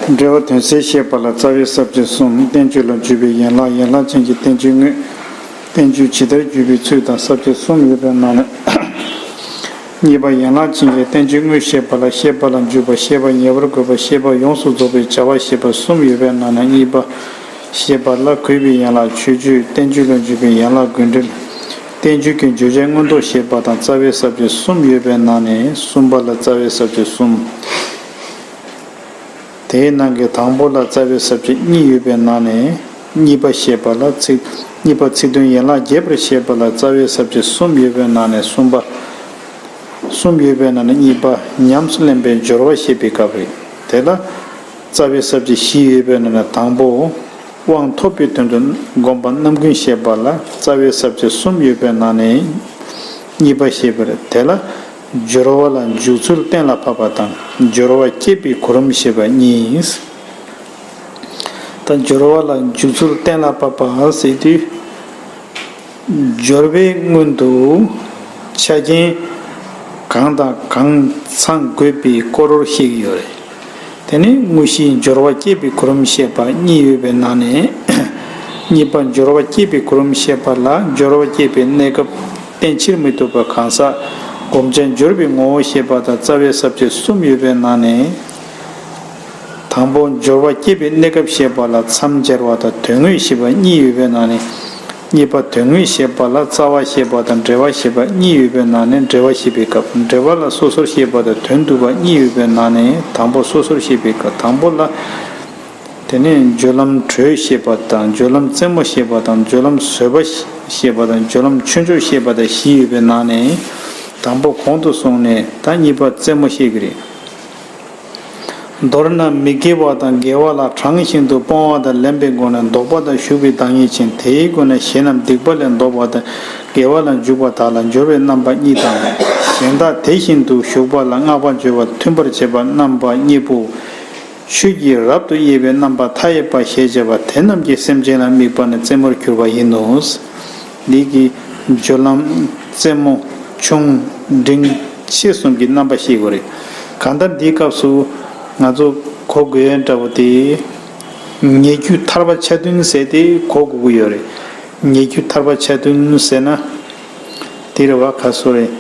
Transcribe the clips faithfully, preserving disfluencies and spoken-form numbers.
འབྲེལ་བ་དོན་གསལ་བཤད་པ་ལ་རྩ་བའི་ས་བཅད་གསུམ། བསྟན་བཅོས་ལ་འཇུག་པའི་ཡན་ལག་ཡན་ལག་ཅན་གྱི་བསྟན་བཅོས་དངོས། བསྟན་བཅོས་ཇི་ལྟར་བརྒྱུད་པའི་ཚུལ་དང་ས་བཅད་གསུམ་ཡོད་པའི་ནང་ནས། གཉིས་པ་ཡན་ལག་ཅན་གྱི་བསྟན་བཅོས་དངོས་བཤད་པ་ལ་བཤད་པ་ལ་འཇུག་པ། བཤད་པ་ཉེ་བར་འགོད་པ། བཤད་པ་ཡོངས་སུ་རྫོགས་པའི་བྱ་བ་ཞེས་པ་གསུམ་ཡོད་པའི་ནང་ནས། གཉིས་པ་བཤད་པ་ལ་གུས་པའི་ཡན་ལག་མཆོད་བརྗོད། བསྟན་བཅོས་ལ་འཇུག་པའི་ཡན་ལག་དགོས་འབྲེལ། བསྟན་བཅོས་ཀྱི་བརྗོད་བྱ་མངོན་རྟོགས་བཤད་པ་དང་རྩ་བའི་ས་བཅད་གསུམ་ཡོད་པའི་ནང་ནས་གསུམ་པ་ལ་རྩ་བའི་ས་བཅད་གསུམ། དེའི་ནང་གི་དང་པོ་ལ་རྩ་བའི་ས་བཅད་གཉིས་ཡོད་པའི་ནང་ནས། གཉིས་པ་བཤད་པ་ལ་ཚིག་གཉིས་པ་ཚིག་དོན་ཡན་ལག་རྒྱས་པར་བཤད་པ་ལ་རྩ་བའི་ས་བཅད་གསུམ་ཡོད་པའི་ནང་ནས་གསུམ་པ། གསུམ་ཡོད་པའི་ནང་ནས་གཉིས་པ་ཉམས་སུ་ལེན་པའི་སྦྱོར་བ་བཤད་པའི་སྐབས་རེད། དེ་ལ་རྩ་བའི་ས་བཅད་བཞི་ཡོད་པའི་ནང་ནས་དང་པོ། དབང་ཐོབ་པའི་དོན་དུ་སྒོམ་པ་རྣམ་ཀུན་བཤད་པ་ལ་རྩ་བའི་ས་བཅད་གསུམ་ཡོད་པའི་ནང་ནས་གཉིས་པ་བཤད་པ་རེད། དེ་ལ་སྦྱོར་བ་ལ་འཇུག་ཚུལ་གཏན་ལ་ཕབ་པ་དང་སྦྱོར་བ་བསྐྱེད་པའི་གོ་རིམ་བཤད་པ་གཉིས། ད་སྦྱོར་བ་ལ་འཇུག་ཚུལ་གཏན་ལ་ཕབ་པ་ཟེར་དུས། སྦྱོར་བའི་སྔོན་དུ་ཆ་རྐྱེན་གང་དང་གང་ཚང་དགོས་པའི་སྐོར་བཤད་ཀྱི་ཡོད་རེད། དེ་ནས་དངོས་གཞིའི་སྦྱོར་བ་བསྐྱེད་པའི་གོ་རིམ་བཤད་པ་གཉིས་ཡོད་པའི་ནང་ནས། གཉིས་པ་སྦྱོར་བ་བསྐྱེད་པའི་གོ་རིམ་བཤད་པ་ལ་སྦྱོར་བ་བསྐྱེད་པའི་གནས་སྐབས་བསྟན་ཕྱིར་མི་ལྡོག་པ་གང་ཟག་བསྒོམ་བྱ་སྦྱོར་བའི་ངོ་བོ་བཤད་པ་དང་རྩ་བའི་ས་བཅད་གསུམ་ཡོད་པའི་ནང་ནས། དང་པོ་སྦྱོར་བ་བསྐྱེད་པའི་གནས་སྐབས་བཤད་པ་ལ་མཚམས་སྦྱར་བ་དང་དོན་དངོས་བཤད་པ་གཉིས་ཡོད་པའི་ནང་ནས། གཉིས་པ་དོན་དངོས་བཤད་པ་ལ་རྩ་བ་བཤད་པ་དང་འབྲེལ་བ་བཤད་པ་གཉིས་ཡོད་པའི་ནང་ནས་འབྲེལ་བ་བཤད་པའི་སྐབས། འབྲེལ་བ་ལ་སོ་སོར་བཤད་པ་དང་དོན་བསྡུ་བ་གཉིས་ཡོད་པའི་ནང་ནས་དང་པོ་སོ་སོར་བཤད་པའི་སྐབས། དང་པོ་ལ། དེ་ནས་སྦྱོར་ལམ་དྲོད་བཤད་པ་དང་སྦྱོར་ལམ་རྩེ་མོ་བཤད་པ་དང་སྦྱོར་ལམ་བཟོད་པ་བཤད་པ་དང་སྦྱོར་ལམ་ཆོས་མཆོག་བཤད་པ་དང་བཞི་ཡོད་པའི་ནང་ནས་དང་པོ་གོང་དུ་སོང་ནས་ད་གཉིས་པ་རྩེ་མོ་བཤད་ཀྱི་རེད། མདོར་ན་མི་དགེ་བ་དང་དགེ་བ་ལ་དྲང་བཞིན་དུ་སྤོང་བ་དང་ལེན་པའི་སྒོ་ནས་ལྡོག་པ་དང་ཞུགས་པའི་བདག་ཉིད་ཅན། དེའི་སྒོ་ནས་གཞན་རྣམས་སྡིག་པ་ལས་ལྡོག་པ་དང་དགེ་བ་ལ་འཇུག་པ་དག་ལ་སྦྱོར་བའི་རྣམ་པ་གཉིས་དང་། གཞན་དག་དེ་བཞིན་དུ་ཞུགས་པ་ལ་བསྔགས་པ་བརྗོད་པ་མཐུན་པར་བྱེད་པ་རྣམ་པ་གཉིས་པོ། ཆོས་ཀྱི་རབ་ཏུ་དབྱེ་བའི་རྣམ་པ་མཐའ་ཡས་པ་ཞེས་བྱ་བ་དེ་རྣམས་ཀྱི་སེམས་ཅན་ལ་དམིགས་པ་ནི་རྩེ་མོར་གྱུར་པ་ཡིན་ནོ། འདི་གི་སྦྱོར་ལམ་རྩེ་མོ་ཆུང་འབྲིང་ཆེ་གསུམ་གྱི་རྣམ་པ་ཤེས་དགོས་རེད། གང་ལྟར་འདིའི་སྐབས་སུ་ང་ཚོ་གོ་དགོས་ཡ་འདྲ་བོ་དེ། ཉེ་རྒྱུ་ཐར་པ་ཆ་མཐུན་ཟེར་དེ་གོ་དགོས་ཀྱི་ཡོད་རེད། ཉེ་རྒྱུ་ཐར་པ་ཆ་མཐུན་ཟེར་ན། དེ་རེད་བ། ག་སོ་རེད།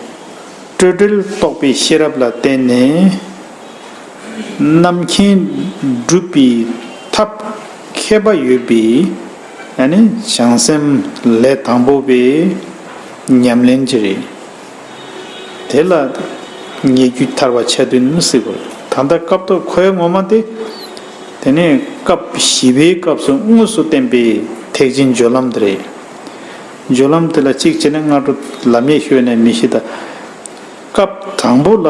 སྤྲོས་བྲལ་རྟོགས་པའི་ཤེས་རབ་ལ་བརྟེན་ནས། རྣམ་མཁྱེན་སྒྲུབ་པའི་ཐབས་མཁས་པ་ཡོད་པའི་ཨ་ནི་བྱང་སེམས་ལས་དང་པོ་པའི་ཉམས་ལེན་གྱི་རེད། དེ་ལ་ཉེ་རྒྱུ་ཐར་པ་ཆ་མཐུན་ཟེར་དགོས། ད་ལྟ་སྐབས་ཐོག་ཁོའི་ངོ་མ་དེ། དེ་ནས་སྐབས་བཞི་པའི་སྐབས་སུ་དངོས་སུ་བསྟན་པའི་ཐེག་ཆེན་སྦྱོར་ལམ་དེ་རེད། སྦྱོར་ལམ་དེ་ལ་གཅིག་བྱས་ན་སྔ་དྲོ་ལམ་ཡས་ཤོད་ནས་མི་ཤེས་ད། སྐབས་དང་པོ་ལ་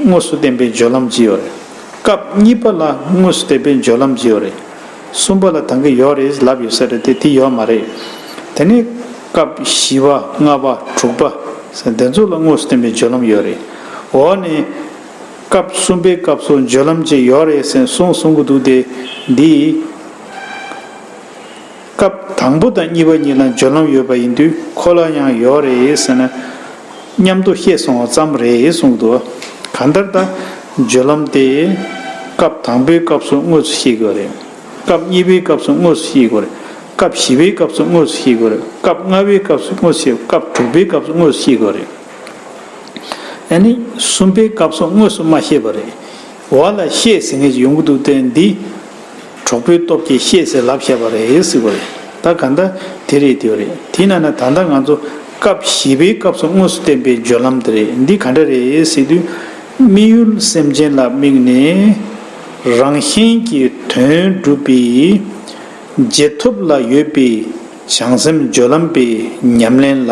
དངོས་སུ་བསྟན་པའི་སྦྱོར་ལམ་ཅིག་ཡོད་རེད། སྐབས་གཉིས་པ་ལ་དངོས་སུ་བསྟན་པའི་སྦྱོར་ལམ་ཅིག་ཡོད་རེད། གསུམ་པ་ལ་ད་གིན་ཡོད་རེད་ལབ་ཡོད་ས་རེད་དེ་དེ་ཡོད་མ་རེད། དེ་ནས་སྐབས་བཞི་པ་ལྔ་པ་དྲུག་པ་ཟེར་དེ་ཚོ་ལ་དངོས་སུ་བསྟན་པའི་སྦྱོར་ལམ་ཡོད་རེད། འོ་ནས་སྐབས་གསུམ་པའི་སྐབས་སུ་སྦྱོར་ལམ་ཅིག་ཡོད་རེད་ཟེར་གསུངས་གསུང་གི་འདུག་སྟེ་འདི། སྐབས་དང་པོ་དང་གཉིས་པ་གཉིས་ལ་སྦྱོར་ལམ་ཡོད་པ་ཡིན་དུས་ཁོ་ལ་ཡང་ཡོད་རེད་ཟེར་ན། མཉམ་དུ་བཤད་སོང་བ་ཙམ་རེད་གསུངས་འདུག་གང་ལྟར་ད་སྦྱོར་ལམ་དེ་སྐབས་དང་པོའི་སྐབས་སུ་དངོས་སུ་བཤད་དགོས་རེད། སྐབས་གཉིས་པའི་སྐབས་སུ་དངོས་སུ་བཤད་དགོས་རེད། སྐབས་བཞི་པའི་སྐབས་སུ་དངོས་སུ་བཤད་དགོས་རེད། སྐབས་ལྔ་པའི་སྐབས་སུ་དངོས་སུ་བཤད། སྐབས་དྲུག་པའི་སྐབས་སུ་དངོས་སུ་བཤད་དགོས་རེད། ཨ་ནི་གསུམ་པའི་སྐབས་སུ་དངོས་སུ་མ་བཤད་པ་རེད། འོག་ལ་བཤད་ཟེར་མཁན་ཞིག་ཡོང་གི་འདུག་སྟེ་འདི། གྲོགས་པོའི་སྟོབས་ཀྱིས་བཤད་ཟེར་ལབ་བཞག་པ་རེད་ཟེར་བ་རེད། ད་ག་འདྲ་དེ་རེད་དེ་རེད། དེ་ན་ན་ད་ལྟ་ང་ཚོ་སྐབས་བཞི་པའི་སྐབས་སུ་དངོས་སུ་བསྟན་པའི་སྦྱོར་ལམ་དེ་རེད། འདི་ག་འདྲ་རེད་ཟེར་དུས། དམིགས་ཡུལ་སེམས་ཅན་ལ་དམིགས་ནས་རང་གཞན་གྱི་དོན་སྒྲུབ་པའི་རྗེས་ཐོབ་ལ་ཡོད་པའི་བྱང་སེམས་སྦྱོར་ལམ་པའི་ཉམས་ལེན་ལ།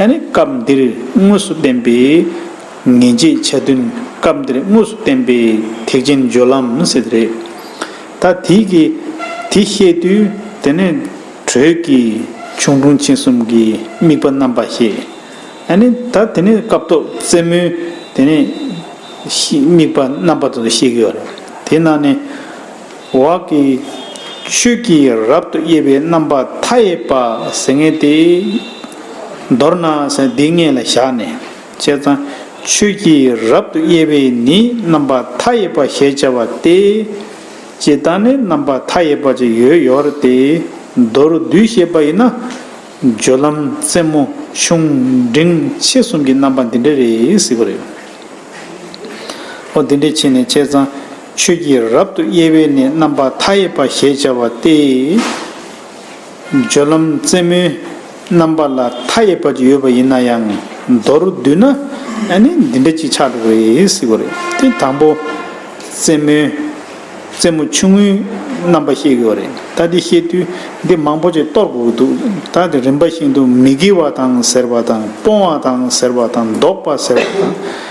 ཨ་ནི་སྐབས་འདིར་དངོས་སུ་བསྟན་པའི་ངེས་འབྱེད་ཆ་མཐུན། སྐབས་འདིར་དངོས་སུ་བསྟན་པའི་ཐེག་ཆེན་སྦྱོར་ལམ་ཟེར་དེ་རེད། ད་དེ་གི་དེ་བཤད་དུས་དེ་ནས་དྲོད་ཀྱི་ཆུང་འབྲིང་ཆེ་གསུམ་གྱི་དམིགས་པ་རྣམ་པ་བཤད། ཨ་ནི་ད་དེ་ནས་སྐབས་ཐོག་རྩེ་མོའི་དེ་ནས་དམིགས་པ་རྣམ་པ་དེ་ཚོ་བཤད་ཀྱི་ཡོད་རེད། དེ་ནང་ནས། འོག་གི་ཆོས་ཀྱི་རབ་ཏུ་དབྱེ་བའི་རྣམ་པ་མཐའ་ཡས་པ་ཟེར་མཁན་དེ། མདོར་ན་ཟེར་འདི་སྔོན་ལ་བཞག་ནས་བྱས་ཙང་ ཆོས་ཀྱི་རབ་ཏུ་དབྱེ་བས་ནི། རྣམ་པ་མཐའ་ཡས་པ་ཞེས་བྱ་བ་སྟེ། ཇི་ལྟར་ནི་རྣམ་པ་མཐའ་ཡས་པ་ཅིག་ཡོད་ཡོད་དེ། མདོར་བསྡུས་བཤད་པ་ཡིན་ན། སྦྱོར་ལམ་རྩེ་མོ་ཆུང་འབྲིང་ཆེ་གསུམ་གྱི་རྣམ་པ་འདི་འདྲ་རེད་ཟེར་བ་རེད། འོ་འདི་འདྲ་བྱས་ནས་བྱས་ཙང་ཆོས་ཀྱི་རབ་ཏུ་དབྱེ་བས་ནི། རྣམ་པ་མཐའ་ཡས་པ་ཞེས་བྱ་བ་སྟེ། སྦྱོར་ལམ་རྩེ་མོའི་རྣམ་པ་ལ་མཐའ་ཡས་པ་ཅིག་ཡོད་པ་ཡིན་ན་ཡང་མདོར་བསྡུས་ན་ཨ་ནི་འདི་འདྲ་ཅིག་ཆགས་འགྲོ་གི་རེད་ཟེར་བ་རེད། དེ་དང་པོ་རྩེ་མོའི་རྩེ་མོ་ཆུང་ངུའི་རྣམ་པ་བཤད་ཀྱི་ཡོད་རེད། ད་འདི་བཤད་དུས་འདི་མང་པོ་ཅིག་གཏོར་དགོས་ཀྱི་འདུག་ད་དེ་རིམ་པ་བཞིན་དུ་མི་དགེ་བ་དང་ཟེར་བ་དང་སྤོང་བ་དང་ཟེར་བ་དང་ལྡོག་པ་ཟེར་བ་དང་།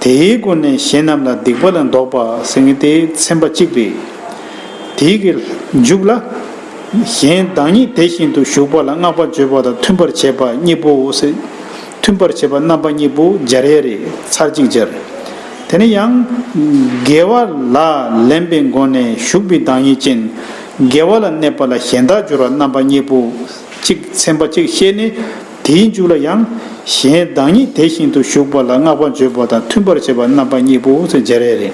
དེའི་སྒོ་ནས་གཞན་རྣམས་ལ་སྡིག་པ་ལས་ལྡོག་པ་ཟེར་མཁན་དེ་ཚན་པ་གཅིག་རེད། དེའི་གི་མཇུག་ལ། གཞན་བདག་ཉིད་དེ་བཞིན་དུ་ཞུགས་པ་ལ་བསྔགས་པ་བརྗོད་པ་དང་མཐུན་པར་བྱེད་པ་གཉིས་པོ་ཟེར། མཐུན་པར་བྱེད་པ་རྣམ་པ་གཉིས་པོ་སྦྱར་ཡས་རེད། ཚར་གཅིག་སྦྱར། དེ་ནས་ཡང་། དགེ་བ་ལ་ལེན་པའི་སྒོ་ནས་ཞུགས་པའི་བདག་ཉིད་ཅན། དགེ་བ་ལ་གནས་པ་ལ་གཞན་དག་སྦྱོར་བ་རྣམ་པ་གཉིས་པོ། གཅིག་ཚན་པ་གཅིག་བཤད་ནས། དེའི་མཇུག་ལ་ཡང་གཞན་བདག་ཉིད་དེ་བཞིན་དུ་ཞུགས་པ་ལ་བསྔགས་པ་བརྗོད་པ་དང་མཐུན་པར་བྱེད་པ་རྣམ་པ་གཉིས་པོ་ཟེར་སྦྱར་ཡས་རེད།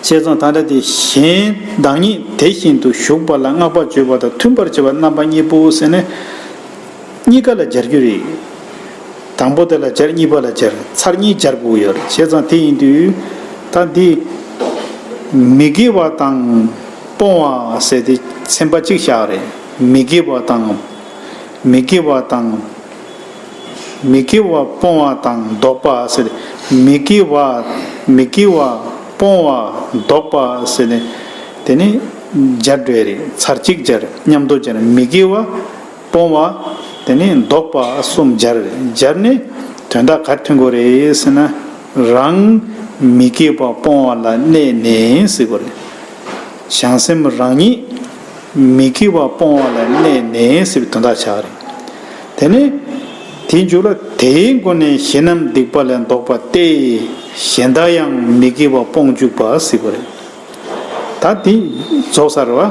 བྱས་ཙང་ད་ལྟ་དེ་གཞན་བདག་ཉིད་དེ་བཞིན་དུ་ཞུགས་པ་ལ་བསྔགས་པ་བརྗོད་པ་དང་མཐུན་པར་བྱེད་པ་རྣམ་པ་གཉིས་པོ་ཟེར་ནས་གཉིས་ཀ་ལ་སྦྱར་རྒྱུ་རེད། དང་པོ་དེ་ལ་སྦྱར། གཉིས་པ་ལ་སྦྱར། ཚར་གཉིས་སྦྱར་དགོས་ཡོད་རེད། བྱས་ཙང་དེ་ཡིན་དུས་ད་འདི་མི་དགེ་བ་དང་སྤོང་བ་ཟེར་དེ་ཚན་པ་གཅིག་བཞག་རེད། མི་དགེ་བ་དང་། མི་དགེ་བ་དང་། མི་དགེ་བ་སྤོང་བ་དང་ལྡོག་པ་ཟེར། མི་དགེ་བ། མི་དགེ་བ་སྤོང་བ་ལྡོག་པ་ཟེར་ནས་དེ་ནི་སྦྱར་འགྲོ་ཡ་རེད། ཚར་གཅིག་སྦྱར། མཉམ་དུ་སྦྱར། མི་དགེ་བ་སྤོང་བ་དེ་ནི་ལྡོག་པ་གསུམ་སྦྱར། སྦྱར་ནས་དོན་དག་ག་རེ་ཐོན་དགོས་རེད་ཟེར་ན། རང་མི་དགེ་བ་སྤོང་བ་ལ་གནས་ནས་ཟེར་དགོས་རེད། བྱང་སེམས་རང་ཉིད་མི་དགེ་བ་སྤོང་བ་ལ་གནས་ནས་ཟེར་བའི་དོན་དག་ཆགས་རེད། དེ་ནས་དེའི་མཇུག་ལ་དེའི་སྒོ་ནས་གཞན་རྣམས་སྡིག་པ་ལས་ལྡོག་པ་སྟེ། གཞན་དག་ཡང་མི་དགེ་བ་སྤོང་བཅུག་པ་ཟེར་བ་རེད། ད་དེ་རྫོགས་ཚར་བ།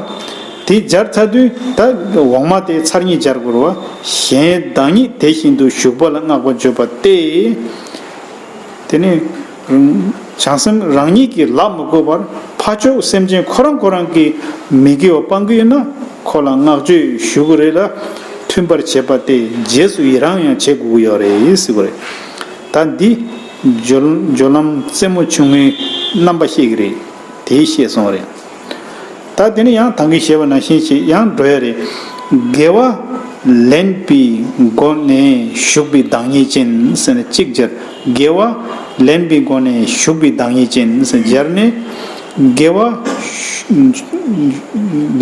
དེ་སྦྱར་ཚར་དུས་ད་འོག་མ་དེ་ཚར་གཉིས་སྦྱར་དགོས་རེད་བ། གཞན་བདག་ཉིད་དེ་བཞིན་དུ་ཞུགས་པ་ལ་བསྔགས་པ་བརྗོད་པ་སྟེ། དེ་ནི་བྱང་སེམས་རང་ཉིད་ཀྱིས་ལབ་མི་དགོས་པར་ཕར་ཕྱོགས་སེམས་ཅན་ཁོ་རང་ཁོ་རང་གིས་མི་དགེ་བ་སྤང་གི་ཡོད་ན་ཁོ་ལ་བསྔགས་བརྗོད་ཞུ་གི་རེད་ལ། མཐུན་པར་བྱེད་པ་སྟེ་རྗེས་སུ་ཡི་རང་ཡང་བྱེད་དགོས་ཀྱི་ཡོད་རེད་ཟེར་བ་རེད། ད་འདི་སྦྱོར་སྦྱོར་ལམ་རྩེ་མོ་ཆུང་ངུའི་རྣམ་པ་བཤད་ཀྱི་རེད། དེ་བཤད་སོང་བ་རེད། ད་དེ་ནི་ཡང་ད་གིན་བཤད་པ་ནང་བཞིན་ཞིག་ཡང་འགྲོ་ཡ་རེད། དགེ་བ་ལེན་པའི་སྒོ་ནས་ཞུགས་པའི་བདག་ཉིད་ཅན་ཟེར་ནས་གཅིག་སྦྱར། དགེ་བ་ལེན་པའི་སྒོ་ནས་ཞུགས་པའི་བདག་ཉིད་ཅན་ཟེར་སྦྱར་ནས། དགེ་བ་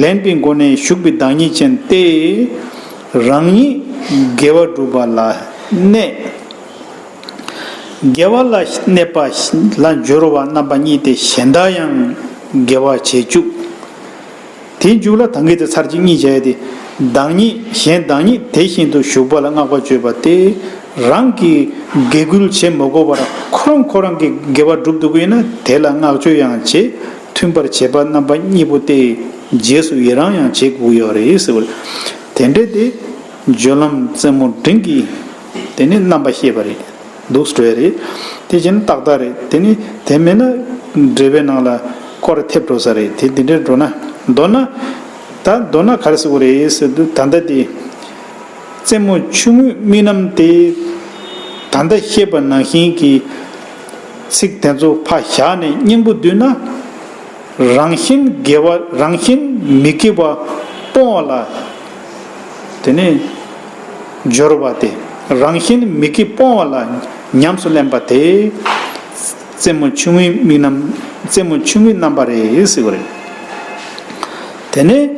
ལེན་པའི་སྒོ་ནས་ཞུགས་པའི་བདག་ཉིད་ཅན་ཏེ། རང་ཉིད་དགེ་བ་སྒྲུབ་པ་ལ་གནས། དགེ་བ་ལ་གནས་པ་ལ་སྦྱོར་བ་རྣམ་པ་གཉིས་ཏེ། གཞན་དག་ཡང་དགེ་བ་བྱེད་བཅུག་དེའི་མཇུག་ལ་ད་གིན་དེ་ཚར་གཅིག་གཉིས་བྱས་ཏེ། བདག་ཉིད་གཞན་བདག་ཉིད་དེ་བཞིན་དུ་ཞུགས་པ་ལ་བསྔགས་པ་བརྗོད་པ་སྟེ། རང་གིས་དགེ་བསྐུལ་བྱེད་མ་དགོས་པར་ཁོ་རང་ཁོ་རང་གིས་དགེ་བ་སྒྲུབ་ཐུབ་ཀྱི་ཡོད་ན་དེ་ལ་བསྔགས་བརྗོད་ཡང་བྱེད། མཐུན་པར་བྱེད་པ་རྣམ་པ་གཉིས་པོ་སྟེ། རྗེས་སུ་ཡི་རང་ཡང་བྱེད་དགོས་ཡོད་རེད་ཟེར་བ་རེད། དེ་འདྲ་དེ་སྦྱོར་ལམ་རྩེ་མོ་འབྲིང་གི་དེ་ནི་རྣམ་པ་བཤད་པ་རེད། འདུག་སེ་འགྲོ་ཡ་རེད། དེ་བཞིན་ཏག་ཏག་རེད། དེ་ནི་དེ་མེད་ན་འགྲེལ་པའི་ནང་ལ་སྐོར་ཐེབས་འགྲོ་ས་རེད། དེ་འདི་འདྲ་འགྲོ་ན། མདོར་ན། ད་མདོར་ན་ག་རེ་ཟེར་དགོས་རེད་ཟེར་དུས་ད་ལྟ་དེ་རྩེ་མོ་ཆུང་ངུའི་དམིགས་རྣམ་དེ་ད་ལྟ་བཤད་པ་ནང་བཞིན་གྱི་ཚིག་དེ་ཚོ་ཕར་བཞག་ནས་སྙིང་པོ་བསྡུས་ན། རང་བཞིན་དགེ་བ་རང་བཞིན་མི་དགེ་བ་སྤོང་བ་ལ། དེ་ནས་སྦྱོར་བ་སྟེ། རང་བཞིན་མི་དགེ་སྤོང་བ་ལ་ཉམས་སུ་ལེན་པ་དེ། རྩེ་མོ་ཆུང་ངུའི་དམིགས་རྣམ། རྩེ་མོ་ཆུང་ངུའི་རྣམ་པ་རེད་ཟེར་བ་རེད། དེ་ནས།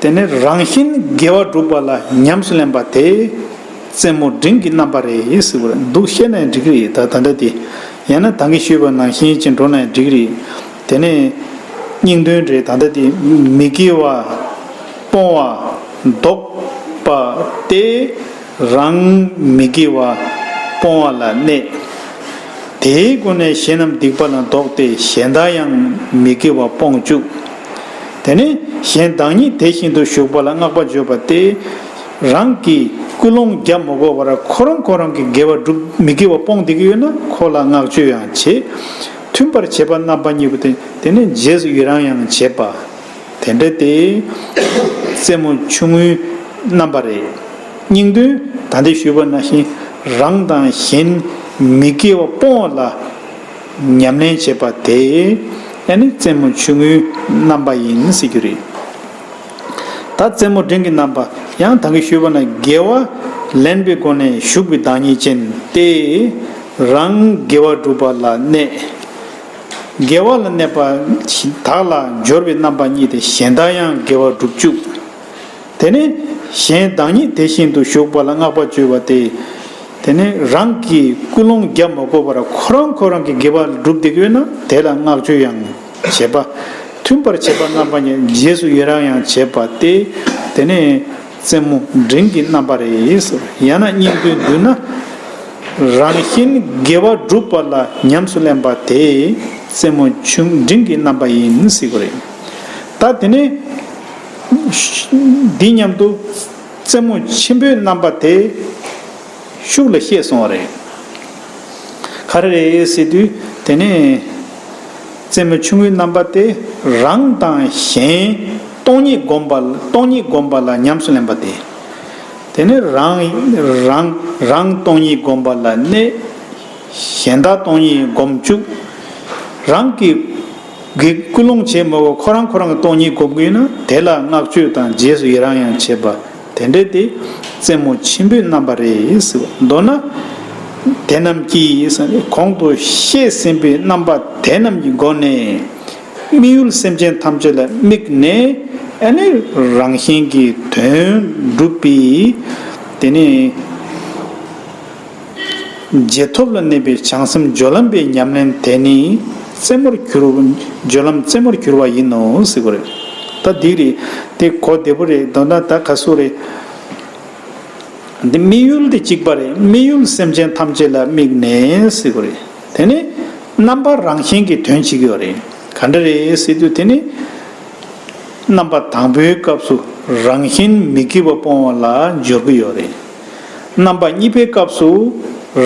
དེ་ནས་རང་བཞིན་དགེ་བ་སྒྲུབ་པ་ལ་ཉམས་སུ་ལེན་པ་དེ། རྩེ་མོ་འབྲིང་གི་རྣམ་པ་རེད་ཟེར་བ་རེད། འདུག་བཤད་ན་ཡང་འགྲིག་གི་རེད། ད་ད་ལྟ་དེ། ཡང་ན་ད་གིན་ཞུས་པ་ནང་བཞིན་ཅིག་འགྲོ་ན་ཡང་འགྲིག་གི་རེད། དེ་ནས་སྙིང་དོན་རེད། ད་ལྟ་དེ་མི་དགེ་བ་སྤོང་བ་ལྡོག་པ་སྟེ། རང་མི་དགེ་བ་སྤོང་བ་ལ་གནས། དེའི་སྒོ་ནས་གཞན་རྣམས་སྡིག་པ་ལ་ལྡོག་སྟེ། གཞན་དག་ཡང་མི་དགེ་བ་སྤོང་བཅུག་དེ་ནས་གཞན་བདག་ཉིད་དེ་བཞིན་དུ་ཞུགས་པ་ལ་བསྔགས་པ་བརྗོད་པ་སྟེ། རང་གིས་ ཀུན་སློང་རྒྱབ་མ་དགོས་པར་ཁོ་རང་ཁོ་རང་གི་དགེ་བ་སྒྲུབ་མི་དགེ་བ་སྤོང་བསྡད་ཀྱི་ཡོད་ན་ཁོ་ལ་བསྔགས་བརྗོད་ཡང་བྱེད། མཐུན་པར་བྱེད་པ་རྣམ་པ་གཉིས་པོ་དེ་དེ་ནས་རྗེས་སུ་ཡི་རང་ཡང་བྱེད་པ། དེ་འདྲ་དེ་རྩེད་མོ་ཆུང་ངུའི་རྣམ་པ་རེད། སྙིང་དོན་ད་ལྟ་ཞུས་པ་ནང་བཞིན་རང་དང་གཞན་མི་དགེ་བ་སྤོང་བ་ལ་ཉམས་ལེན་བྱེད་པ་དེ་ཨ་ནི་རྩེད་མོ་ཆུང་ངུའི་རྣམ་པ་ཡིན་ཟེར་རྒྱུ་རེད། ད་རྩེད་མོ་འབྲིང་གི་རྣམ་པ་ཡང་ད་གིན་ཞུས་པ་ན་དགེ་བ་ལེན་པའི་སྒོ་ནས་ཞུགས་པའི་བདག་ཉིད་ཅན་ཏེ། རང་དགེ་བ་སྒྲུབ་པ་ལ་གནས། དགེ་བ་ལ་གནས་པ་དག་ལ་སྦྱོར་བའི་རྣམ་པ་གཉིས་ཏེ། གཞན་དག་ཡང་དགེ་བ་སྒྲུབ་བཅུག་དེ་ནས་གཞན་བདག་ཉིད་དེ་བཞིན་དུ་ཞུགས་པ་ལ་བསྔགས་པ་བརྗོད་པ་སྟེ། དེ་ནས་རང་གིས་ཀུན་སློང་རྒྱབ་མ་དགོས་པར་ཁོ་རང་ཁོ་རང་གི་དགེ་བ་སྒྲུབ་བསྡད་ཀྱི་ཡོད་ན་དེ་ལ་བསྔགས་བརྗོད་ཡང་བྱེད་པ། མཐུན་པར་བྱེད་པ་རྣམ་པ་གཉིས་རྗེས་སུ་ཡི་རང་ཡང་བྱེད་པ་སྟེ། དེ་ནས་རྩེད་མོ་འབྲིང་གི་རྣམ་པ་རེད་ཟེར། ཡང་ན་སྙིང་དོན་བསྡུས་ན། རང་གཞན་དགེ་བ་སྒྲུབ་པ་ལ་ཉམས་སུ་ལེན་པ་དེ་རྩེད་མོ་ཆུང་འབྲིང་གི་རྣམ་པ་ཡིན་ཟེར་གྱི་རེད། ད་དེ་ནས་འདི་མཉམ་དུ་རྩེད་མོ་ཆེན་པོའི་རྣམ་པ་དེ་ཤུགས་ལ་བཤད་སོང་བ་རེད། ག་རེ་རེད་ཟེར་དུས་དེ་ནས་རྩེད་མོ་ཆུང་ངུའི་རྣམ་པ་དེ་རང་དང་གཞན་སྟོང་ཉིད་སྒོམ་པ་སྟོང་ཉིད་སྒོམ་པ་ལ་ཉམས་སུ་ལེན་པ་དེ། དེ་ནས་རང་རང་རང་སྟོང་ཉིད་སྒོམ་པ་ལ་གནས། གཞན་དག་སྟོང་ཉིད་སྒོམ་བཅུག་རང་གི་གི་ཀུན་སློང་བྱེད་མ་དགོས་ཁོ་རང་ཁོ་རང་གི་སྟོང་ཉིད་སྒོམ་གྱི་ཡོད་ན་དེ་ལ་བསྔགས་བརྗོད་དང་རྗེས་སུ་ཡི་རང་ཡང་བྱེད་པ་དེ་འདྲ་དེ་རྩེད་མོ་ཆེན་པོའི་རྣམ་པ་རེད་ཟེར་བ། མདོར་ན་དེ་རྣམས་ཀྱིས་གོང་དུ་བཤད་ཟིན་པའི་རྣམ་པ་དེ་རྣམས་ཀྱི་སྒོ་ནས། དམིགས་ཡུལ་སེམས་ཅན་ཐམས་ཅད་ལ་དམིགས་ནས་ཨ་ནི་རང་གཞན་གྱི་དོན་སྒྲུབ་པའི་དེ་ནི་རྗེས་ཐོབ་ལ་གནས་པའི་བྱང་སེམས་སྦྱོར་ལམ་པའི་ཉམས་ལེན་དེ་ནི་རྩེད་མོར་གྱུར་སྦྱོར་ལམ་རྩེད་མོར་གྱུར་པ་ཡིན་ནོ་ཟེར་གྱི་རེད། ད་འདི་རེད། དེ་གོ་བདེ་པོ་རེད། མདོར་ན་ད་ག་སུ་རེད། འདི་དམིགས་ཡུལ་དེ་གཅིག་པ་རེད། དམིགས་ཡུལ་སེམས་ཅན་ཐམས་ཅད་ལ་དམིགས་ནས་ཟེར་དགོས་རེད། དེ་ནས་རྣམ་པ་རང་བཞིན་གྱི་དོན་བྱེད་ཀྱི་ཡོད་རེད། ག་འདྲ་རེད་ཟེར་དུས་དེ་ནི་རྣམ་པ་དང་པོའི་སྐབས་སུ་རང་བཞིན་མི་དགེ་བ་སྤོང་བ་ལ་སྦྱོར་གྱི་ཡོད་རེད། རྣམ་པ་གཉིས་པའི་སྐབས་སུ་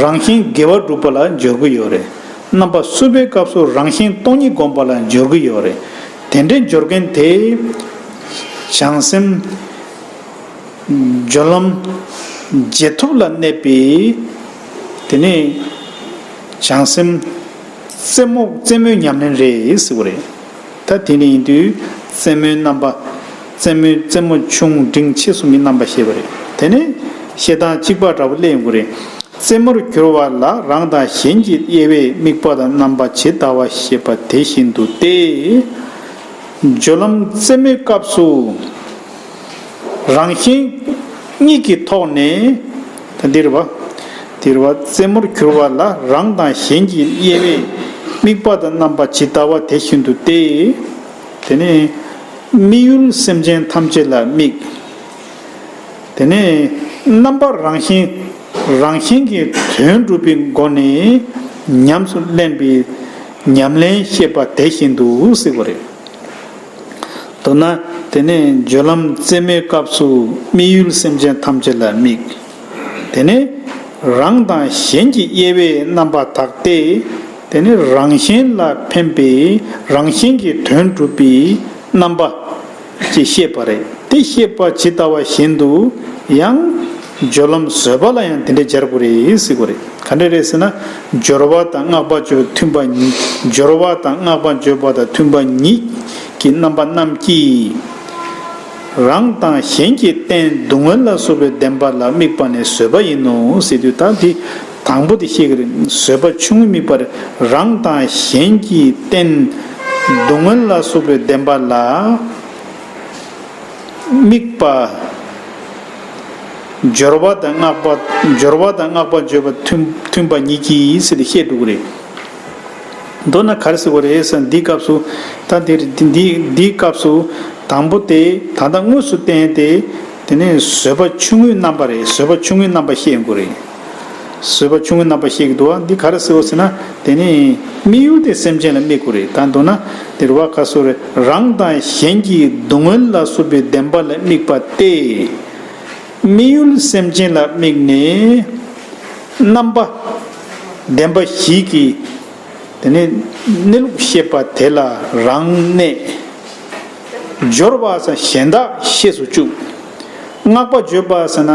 རང་བཞིན་དགེ་བ་སྒྲུབ་པ་ལ་སྦྱོར་གྱི་ཡོད་རེད། རྣམ་པ་གསུམ་པའི་སྐབས་སུ་རང་བཞིན་སྟོང་ཉིད་སྒོམ་པ་ལ་སྦྱོར་གྱི་ཡོད་རེད། དེ་འདྲའི་སྦྱོར་མཁན་དེ་བྱང་སེམས། སྦྱོར་ལམ་རྗེས་ཐོབ་ལ་གནས་པའི་དེ་ནས་བྱང་སེམས་རྩེད་མོ་རྩེད་མོའི་ཉམས་ལེན་རེད་ཟེར་བ་རེད། ད་དེ་ནས་ཡིན་དུས་རྩེད་མོའི་རྣམ་པ་རྩེད་མོའི་རྩེད་མོ་ཆུང་འབྲིང་ཆེ་གསུམ་གྱི་རྣམ་པ་བཤད་པ་རེད། དེ་ནས་བཤད་སྟངས་གཅིག་པ་འདྲ་པོ་སླེབས་ཡོང་གི་རེད། རྩེད་མོར་གྱུར་པ་ལ་རང་དང་གཞན་གྱི་དབྱེ་བས་དམིགས་པ་དང་རྣམ་པ་ཇི་ལྟ་བ་ཤེས་པ་དེ་བཞིན་དུ་སྟེ། སྦྱོར་ལམ་རྩེད་མོའི་སྐབས་སུ། རང་གཞན་གཉིས་ཀྱི་ཐོག་ནས། ད་འདིར་བ། འདིར་བ་རྩེད་མོར་གྱུར་པ་ལ་རང་དང་གཞན་གྱི་དབྱེ་བས་དམིགས་པ་དང་རྣམ་པ་ཇི་ལྟ་བ་དེ་བཞིན་དུ་སྟེ། དེ་ནས་དམིགས་ཡུལ་སེམས་ཅན་ཐམས་ཅད་ལ་དམིགས། དེ་ནས་རྣམ་པ་རང་བཞིན་རང་བཞིན་གྱི་དོན་སྒྲུབ་པའི་སྒོ་ནས་ཉམས་སུ་ལེན་པའི་ཉམས་ལེན་བཤད་པ་དེ་བཞིན་དུ་ཟེར་བ་རེད། མདོར་ན་དེ་ནས་སྦྱོར་ལམ་རྩེད་མོའི་སྐབས་སུ་དམིགས་ཡུལ་སེམས་ཅན་ཐམས་ཅད་ལ་དམིགས། དེ་ནས་རང་དང་གཞན་གྱི་དབྱེ་བའི་རྣམ་པ་དག་སྟེ། དེ་ནས་རང་གཞན་ལ་ཕན་པའི་རང་གཞན་གྱི་དོན་སྒྲུབ་པའི་རྣམ་པ་ཅེས་བཤད་པ་རེད། དེ་བཤད་པ་ཇི་ལྟ་བ་བཞིན་དུ་ཡང་སྦྱོར་ལམ་བཟོད་པ་ལ་ཡང་དེ་འདྲ་སྦྱར་དགོས་རེད་ཟེར་དགོས་རེད། ག་འདྲ་རེད་ཟེར་ན། སྦྱོར་བ་དང་བསྔགས་པ་བརྗོད་པ་མཐུན་པ་ཉིད། སྦྱོར་བ་དང་བསྔགས་པ་བརྗོད་པ་དང་མཐུན་པ་ཉིད་ཀྱི་རྣམ་པ་རྣམས་ཀྱིས། རང་དང་གཞན་གྱི་རྟེན་སྡུག་བསྔལ་ལ་སོགས་པའི་བདེན་པ་ལ་དམིགས་པ་ནི་བཟོད་པ་ཡིན་ནོ་ཟེར་དུས་ད་འདི་དང་པོ་དེ་བཤད་ཀྱི་རེད། བཟོད་པ་ཆུང་ངུའི་དམིགས་པ་རེད། རང་དང་གཞན་གྱི་རྟེན་སྡུག་བསྔལ་ལ་སོགས་པའི་བདེན་པ་ལ་དམིགས་པ། སྦྱོར་བ་དང་བསྔགས་པ། སྦྱོར་བ་དང་བསྔགས་པ་བརྗོད་པ་མཐུན་མཐུན་པ་ཉིད་ཀྱིས་ཟེར་ཏེ་བཤད་འགྲོ་གི་རེད། མདོར་ན་ག་རེ་ཟེར་དགོས་རེད་ཟེར་ན་འདིའི་སྐབས་སུ། ད་འདིར་འདི་འདིའི་སྐབས་སུ་དང་པོ་དེ་ད་ལྟ་དངོས་སུ་བསྟན་ཏེ། དེ་ནས་བཟོད་པ་ཆུང་ངུའི་རྣམ་པ་རེད། བཟོད་པ་ཆུང་ངུའི་རྣམ་པ་བཤད་དགོས་རེད། བཟོད་པ་ཆུང་ངུའི་རྣམ་པ་བཤད་ཀྱི་འདུག་བ། འདི་ག་རེ་ཟེར་བ་ཟེར་ན། དེ་ནི་དམིགས་ཡུལ་དེ་སེམས་ཅན་ལ་དམིགས་དགོས་རེད། ད་མདོར་ན་དེ་རུ་བ་ག་སོ་རེད། རང་དང་གཞན་གྱི་སྡུག་བསྔལ་ལ་སོགས་པའི་བདེན་པ་ལ་དམིགས་པ་སྟེ། དམིགས་ཡུལ་སེམས་ཅན་ལ་དམིགས་ནས། རྣམ་པ་བདེན་པ་བཞི་གི་དེ་ནས་གནས་ལུགས་བཤད་པ་དེ་ལ་རང་གནས། སྦྱོར་བ་ཟེར་གཞན་དག་ཤེས་སུ་བཅུག། བསྔགས་པ་བརྗོད་པ་ཟེར་ན་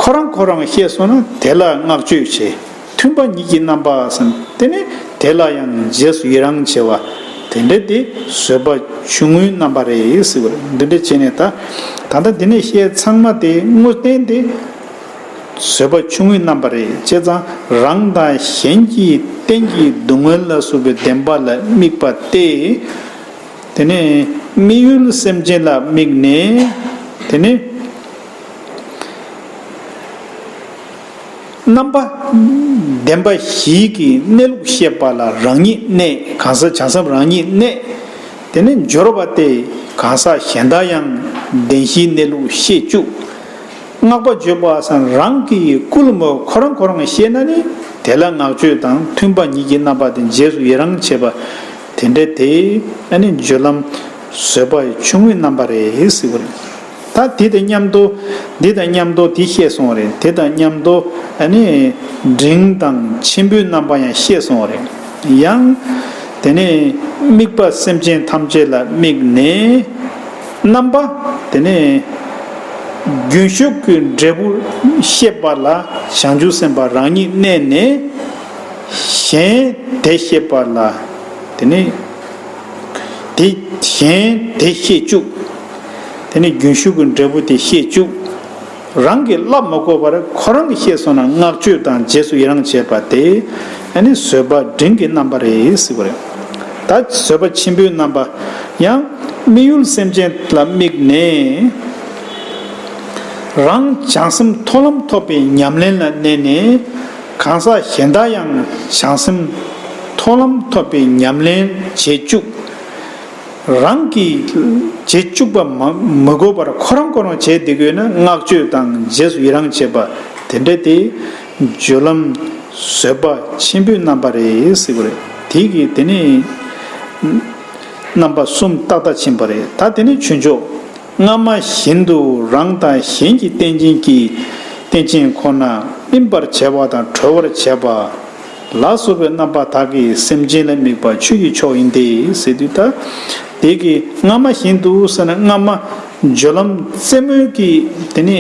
ཁོ་རང་ཁོ་རང་ཤེས་སོང་ན་དེ་ལ་བསྔགས་བརྗོད་བྱེད། མཐུན་པ་ཉིད་ཀྱི་རྣམ་པ་ཟེར་ན་དེ་ནི་དེ་ལ་ཡང་རྗེས་སུ་ཡི་རང་བྱེད་པ། དེ་འདྲ་དེ་བཟོད་པ་ཆུང་ངུའི་རྣམ་པ་རེད་ཟེར་བ་རེད། འདི་འདྲ་བྱས་ནས་ད་ད་ལྟ་འདི་ནས་བཤད་ཚང་མ་དེ་དངོས་བསྟན་དེ་བཟོད་པ་ཆུང་ངུའི་རྣམ་པ་རེད། བྱས་ཙང་རང་དང་གཞན་གྱི་རྟེན་གྱི་སྡུག་བསྔལ་ལ་སོགས་པའི་བདེན་པ་ལ་དམིགས་པ་སྟེ། དེ་ནས་དམིགས་ཡུལ་སེམས་ཅན་ལ་དམིགས་ནས། དེ་ནས་རྣམ་པ་བདེན་པ་བཞིའི་གི་གནས་ལུགས་བཤད་པ་ལ་རང་ཉིད་གནས། གང་ཟག་བྱང་སེམས་རང་ཉིད་གནས། དེ་ནས་སྦྱོར་བ་སྟེ་གང་ཟག་གཞན་དག་ཡང་བདེན་བཞིའི་གནས་ལུགས་བཤད་བཅུག། བསྔགས་པ་བརྗོད་པ་ཟེར་རང་གི་ཀུན་སློང་ཁོ་རང་ཁོ་རང་བཤད་ན་ནི་དེ་ལ་བསྔགས་བརྗོད་དང་མཐུན་པ་ཉིད་ཀྱི་རྣམ་པ་དེ་རྗེས་སུ་ཡི་རང་བྱེད་པ། དེ་འདྲ་དེ་ཨ་ནི་སྦྱོར་ལམ་བཟོད་པ་ཆུང་ངུའི་རྣམ་པ་རེད་ཟེར་བ་རེད། ད་དེ་དང་མཉམ་དུ་འདི་དང་མཉམ་དུ་དེ་བཤད་སོང་བ་རེད། དེ་དང་མཉམ་དུ་ཨ་ནི་འབྲིང་དང་ཆེན་པོའི་རྣམ་པ་ཡང་བཤད་སོང་བ་རེད། ཡང་དེ་ནས་དམིགས་པ་སེམས་ཅན་ཐམས་ཅད་ལ་དམིགས་ནས། རྣམ་པ་དེ་ནས་རྒྱུན་ཞུགས་ཀྱི་འབྲས་བུ་བཤད་པ་ལ་བྱང་ཆུབ་སེམས་དཔའ་རང་ཉིད་གནས་ནས། གཞན་དེ་བཤད་པ་ལ་དེ་ནས་དེ་གཞན་དེ་བཤད་བཅུག། དེ་ནས་རྒྱུན་ཞུགས་ཀྱི་འབྲས་བུ་དེ་བཤད་བཅུག། རང་གིས་བསླབ་མ་དགོས་པར་ཁོ་རང་གིས་ཤེས་སོང་ན་བསྔགས་བརྗོད་དང་རྗེས་སུ་ཡི་རང་བྱེད་པ་དེ་ཨ་ནི་བཟོད་པ་འབྲིང་གི་རྣམ་པ་རེད་ཟེར་བ་རེད། ད་བཟོད་པ་ཆེན་པོའི་རྣམ་པ། ཡང་དམིགས་ཡུལ་སེམས་ཅན་ལ་དམིགས་ནས། རང་བྱང་སེམས་མཐོ་ལམ་ཐོབ་པའི་ཉམས་ལེན་ལ་གནས་ནས། གང་ཟག་གཞན་དག་ཡང་བྱང་སེམས་མཐོ་ལམ་ཐོབ་པའི་ཉམས་ལེན་བྱེད་བཅུག། རང་གིས་བྱེད་བཅུག་པ་མ་མི་དགོས་པར་ཁོ་རང་ཁོ་རང་བྱས་བསྡད་དགོས་ན་བསྔགས་བརྗོད་དང་རྗེས་སུ་ཡི་རང་བྱེད་པ། དེ་འདྲ་དེ་སྦྱོར་ལམ་བཟོད་པ་ཆེན་པོའི་རྣམ་པ་རེད་ཟེར་བ་རེད། དེ་གི་དེ་ནི་རྣམ་པ་གསུམ་ཏག་ཏག་ཕྱིན་པ་རེད། ད་དེ་ནི་ཆོས་མཆོག། སྔ་མ་བཞིན་དུ་རང་དང་གཞན་གྱི་རྟེན་ཅན་གྱི་རྟེན་ཅན་ཁོ་ན་སྨིན་པར་བྱེད་པ་དང་གྲོལ་བར་བྱེད་པ་ལ་སོགས་པའི་རྣམ་པ་དག་གིས་སེམས་ཅན་ལ་དམིགས་པ་ཆོས་ཀྱི་མཆོག་ཡིན་ཏེ་ཟེར་དུས། ད་དེ་གི་སྔ་མ་བཞིན་དུ་ཟེར་ན་སྔ་མ་སྦྱོར་ལམ་རྩེ་མོའི་གི་དེ་ནི་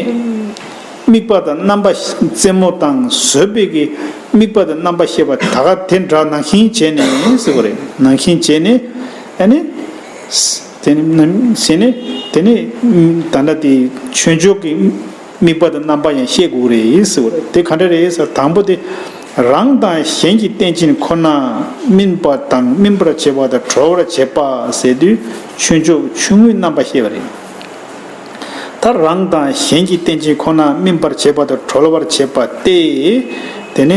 དམིགས་པ་དང་རྣམ་པ་རྩེ་མོ་དང་བཟོད་པའི་གི་དམིགས་པ་དང་རྣམ་པ་བཤད་པ་ད་ག་དེ་འདྲ་ནང་བཞིན་བྱས་ནས་ཟེར་བ་རེད། ནང་བཞིན་བྱས་ནས་ཨ་ནི། དེ་ནི་ནམ་ཟེར་ནས་དེ་ནི་ད་ལྟ་དེ་ཆོས་མཆོག་གི་དམིགས་པ་དང་རྣམ་པ་ཡང་ཤེས་དགོས་རེད་ཟེར་བ་རེད། དེ་ག་འདྲ་རེད་ཟེར། དང་པོ་དེ་རང་དང་གཞན་གྱི་རྟེན་ཅན་ཁོ་ན་སྨིན་པ་དང་སྨིན་པར་བྱེད་པ་དང་གྲོལ་བར་བྱེད་པ་ཟེར་དུས་ཆོས་མཆོག་ཆུང་ངུའི་རྣམ་པ་ཤེས་པ་རེད། ད་རང་དང་གཞན་གྱི་རྟེན་ཅན་ཁོ་ན་སྨིན་པར་བྱེད་པ་དང་གྲོལ་བར་བྱེད་པ་སྟེ། དེ་ནས་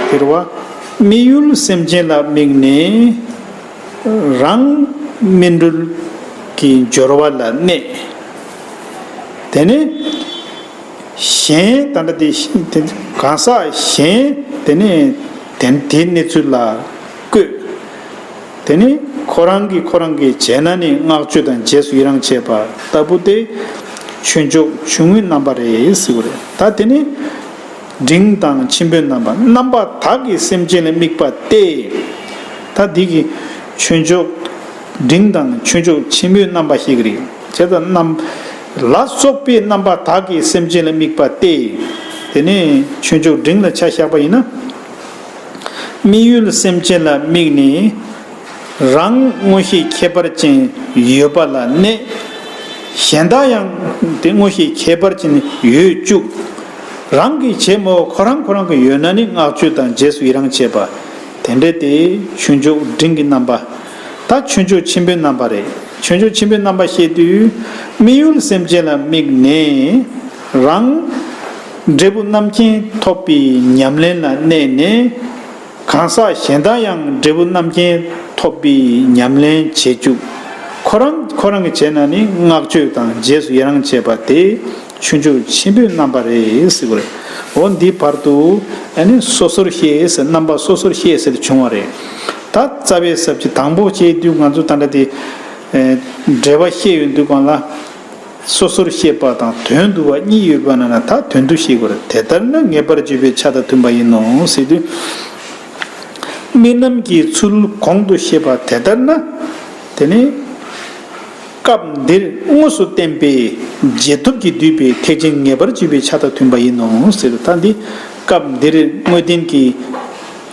དེ་རུ་བ་དམིགས་ཡུལ་སེམས་ཅན་ལ་དམིགས་ནས། རང་སྨིན་གྲོལ་གྱི་སྦྱོར་བ་ལ་གནས། དེ་ནས་གཞན་ད་ལྟ་དེ་དེ་གང་ཟག་གཞན་དེ་ནས་དེ་དེའི་གནས་ཚུལ་ལ་བཀོད། དེ་ནས་ཁོ་རང་གིས་ཁོ་རང་གིས་བྱས་ན་ནི་བསྔགས་བརྗོད་དང་རྗེས་སུ་ཡི་རང་བྱེད་པ་ལྟ་བུ་དེ་ཆོས་མཆོག་ཆུང་ངུའི་རྣམ་པ་རེད་ཟེར་བ་རེད། ད་དེ་ནི། འབྲིང་དང་ཆེན་པོའི་རྣམ་པ། རྣམ་པ་དག་གིས་སེམས་ཅན་ལ་དམིགས་པ་སྟེ། ད་འདི་གི་ཆོས་མཆོག་འབྲིང་དང་ཆོས་མཆོག་ཆེན་པོའི་རྣམ་པ་ཞིག་རེད། བྱས་ཙང་རྣམ་ལ་སོགས་པའི་རྣམ་པ་དག་གིས་སེམས་ཅན་ལ་དམིགས་པ་སྟེ། དེ་ནས་ཆོས་མཆོག་འབྲིང་ལ་ཆ་བཞག་པ་ཡིན་ན། དམིགས་ཡུལ་སེམས་ཅན་ལ་དམིགས་ནས། རང་མངོན་ཤེས་ཁྱད་པར་ཅན་ཡོད་པ་ལ་གནས། གཞན་དག་ཡང་དེ་མངོན་ཤེས་ཁྱད་པར་ཅན་ཡོད་བཅུག། རང་གིས་བྱེད་མོ་ཁོ་རང་ཁོ་རང་གིས་ཡོད་ན་ནི་བསྔགས་བརྗོད་དང་རྗེས་སུ་ཡི་རང་བྱེད་པ། དེ་འདྲ་དེ་ཆོས་མཆོག་འབྲིང་གི་རྣམ་པ། ད་ཆོས་མཆོག་ཆེན་པོའི་རྣམ་པ་རེད། ཆོས་མཆོག་ཆེན་པོའི་རྣམ་པ་བཤད་དུས། དམིགས་ཡུལ་སེམས་ཅན་ལ་དམིགས་ནས། རང་འབྲས་བུ་རྣམ་མཁྱེན་ཐོབ་པའི་ཉམས་ལེན་ལ་གནས་ནས། གང་ཟག་གཞན་དག་ཡང་འབྲས་བུ་རྣམ་མཁྱེན་ཐོབ་པའི་ཉམས་ལེན་བྱེད་བཅུག། ཁོ་རང་ཁོ་རང་གིས་བྱས་ན་ནི་བསྔགས་བརྗོད་དང་རྗེས་སུ་ཡི་རང་བྱེད་པ་དེ་ཆོས་མཆོག་ཆེན་པོའི་རྣམ་པ་རེད་ཟེར་བ་རེད། འོ་འདིའི་བར་དུ་ཨ་ནི་སོ་སོར་ཤེས་ཟེར། རྣམ་པ་སོ་སོར་ཤེས་ཟེར་བྱུང་བ་རེད། ད་རྩ་བའི་ས་བཅད་དང་པོ་བྱས་དུས་ང་ཚོ་ད་ལྟ་དེ་འགྲེལ་པ་བཤད་ཡོང་དུས་སྒང་ལ། སོ་སོར་བཤད་པ་དང་དོན་བསྡུ་བ་གཉིས་ཡོད་པ་ན་ན་ད་དོན་བསྡུ་བཤད་དགོས་རེད། དེ་ལྟར་ན་ངེས་པར་བརྗོད་པའི་ཆ་དང་མཐུན་པ་ཡིན་ནོ་ཟེར་དུས། དམིགས་རྣམ་གྱི་ཚུལ་གོང་དུ་བཤད་པ་དེ་ལྟར་ན། དེ་ནི། སྐབས་འདིར་དངོས་སུ་བསྟན་པའི་རྗེས་ཐོབ་ཀྱིས་བསྡུས་པའི་ཐེག་ཆེན་ངེས་པར་བརྗོད་པའི་ཆ་དང་མཐུན་པ་ཡིན་ནོ་ཟེར། ད་འདི་སྐབས་འདིར་དངོས་བསྟན་གྱི་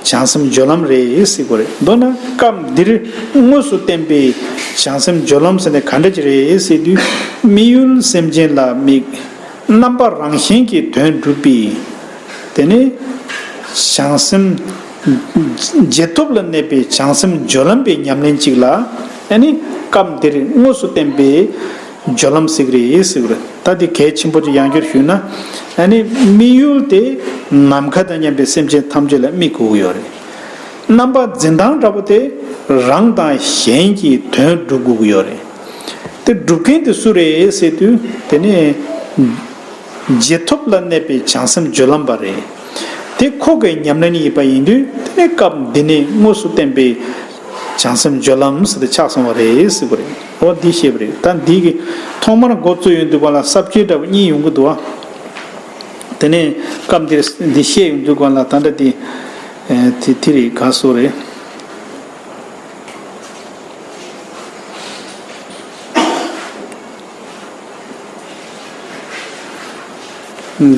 བྱང་སེམས་སྦྱོར་ལམ་རེད་ཟེར་དགོས་རེད། མདོར་ན་སྐབས་འདིར་དངོས་སུ་བསྟན་པའི་བྱང་སེམས་སྦྱོར་ལམ་ཟེར་ནས་ག་འདྲ་ཅིག་རེད་ཟེར་དུས། དམིགས་ཡུལ་སེམས་ཅན་ལ་དམིགས། རྣམ་པ་རང་བཞིན་གྱིས་དོན་སྒྲུབ་པའི། དེ་ནི། བྱང་སེམས། རྗེས་ཐོབ་ལ་གནས་པའི་བྱང་སེམས་སྦྱོར་ལམ་པའི་ཉམས་ལེན་གཅིག་ལ། ཨ་ནི། སྐབས་འདིར་དངོས་སུ་བསྟན་པའི་སྦྱོར་ལམ་ཟེར་གི་རེད་ཟེར་གི་རེད། ད་འདི་གལ་ཆེན་པོ་ཅིག་ཡང་བསྐྱར་ཞུས་ན། ཨ་ནི། དམིགས་ཡུལ་དེ་ནམ་མཁའ་དང་མཉམ་པའི་སེམས་ཅན་ཐམས་ཅད་ལ་དམིགས་དགོས་ཀྱི་ཡོད་རེད། རྣམ་པ་འཛིན་སྟངས་འདྲ་པོ་དེ་རང་དང་གཞན་གྱི་དོན་སྒྲུབ་དགོས་ཀྱི་ཡོད་རེད། དེ་སྒྲུབ་མཁན་དེ་སུ་རེད་ཟེར་དུས། དེ་ནི། རྗེས་ཐོབ་ལ་གནས་པའི་བྱང་སེམས་སྦྱོར་ལམ་པ་རེད། དེ་ཁོ་གི་ཉམས་ལེན་ཡིན་པ་ཡིན་དུས། དེ་ནི་སྐབས་འདི་ནས་དངོས་སུ་བསྟན་པའི་བྱང་སེམས་སྦྱོར་ལམ་ཟེར་དེ་ཆགས་སོང་བ་རེད་ཟེར་གི་རེད། འོ་འདི་བཤད་པ་རེད། ད་འདི་གི་ཐོག་མར་འགོ་བཙུགས་ཡོང་དུས་སྒང་ལ་ས་བཅད་འདྲ་པོ་གཉིས་ཡོང་གི་འདུག་བ། དེ་ནས་སྐབས་འདིར་འདི་བཤད་ཡོང་དུས་སྒང་ལ་ད་ལྟ་འདི། ཨེ། དེ་དེ་རེད། ག་སོ་རེད།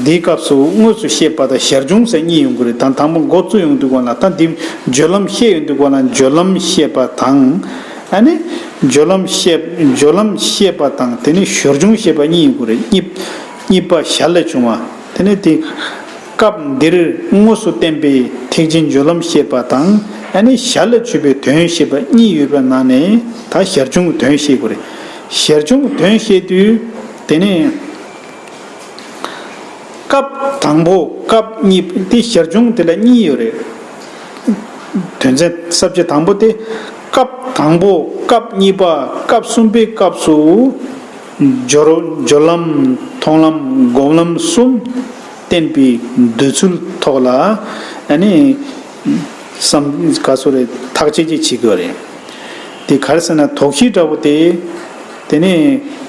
འདིའི་སྐབས་སུ་དངོས་སུ་བཤད་པ་དང་ཞར་བྱུང་ཟེར་གཉིས་ཡོང་གི་རེད། ད་དང་པོ་འགོ་བཙུགས་ཡོང་དུས་སྒང་ལ། ད་འདི་སྦྱོར་ལམ་བཤད་ཡོང་དུས་སྒང་ལ་སྦྱོར་ལམ་བཤད་པ་དང་། ཨ་ནི། སྦྱོར་ལམ་བཤད། སྦྱོར་ལམ་བཤད་པ་དང་དེ་ནི་ཞོར་བྱུང་བཤད་པ་གཉིས་ཡོང་གི་རེད། གཉིས། གཉིས་པ་ཞར་ལས་བྱུང་བ། དེ་ནི་དེ། སྐབས་འདིར་དངོས་སུ་བསྟན་པའི་ཐེག་ཆེན་སྦྱོར་ལམ་བཤད་པ་དང་། ཨ་ནི་ཞར་ལས་བྱུང་བའི་དོན་བཤད་པ་གཉིས་ཡོད་པའི་ནང་ནས་ད་ཞར་བྱུང་གི་དོན་བཤད་དགོས་རེད། ཞར་བྱུང་གི་དོན་བཤད་དུས། དེ་ནི། སྐབས་དང་པོ། སྐབས་གཉིས། དེ་ཞར་བྱུང་དེ་ལ་གཉིས་ཡོད་རེད། དོན་ཚན་ས་བཅད་དང་པོ་དེ། སྐབས་དང་པོ། སྐབས་གཉིས་པ། སྐབས་གསུམ་པའི་སྐབས་སུ། སྦྱོར། སྦྱོར་ལམ། མཐོང་ལམ། སྒོམ་ལམ་གསུམ་བསྟན་པའི་འདོད་ཚུལ་ཐོག་ལ། ཨ་ནི། བསམ། ག་སོ་རེད། ཐག་གཅོད་ཅིག་བྱེད་དགོས་རེད། དེ་ག་རེ་ཟེར་ན་དོགས་གཞི་འདྲ་པོ་དེ། དེ་ནས།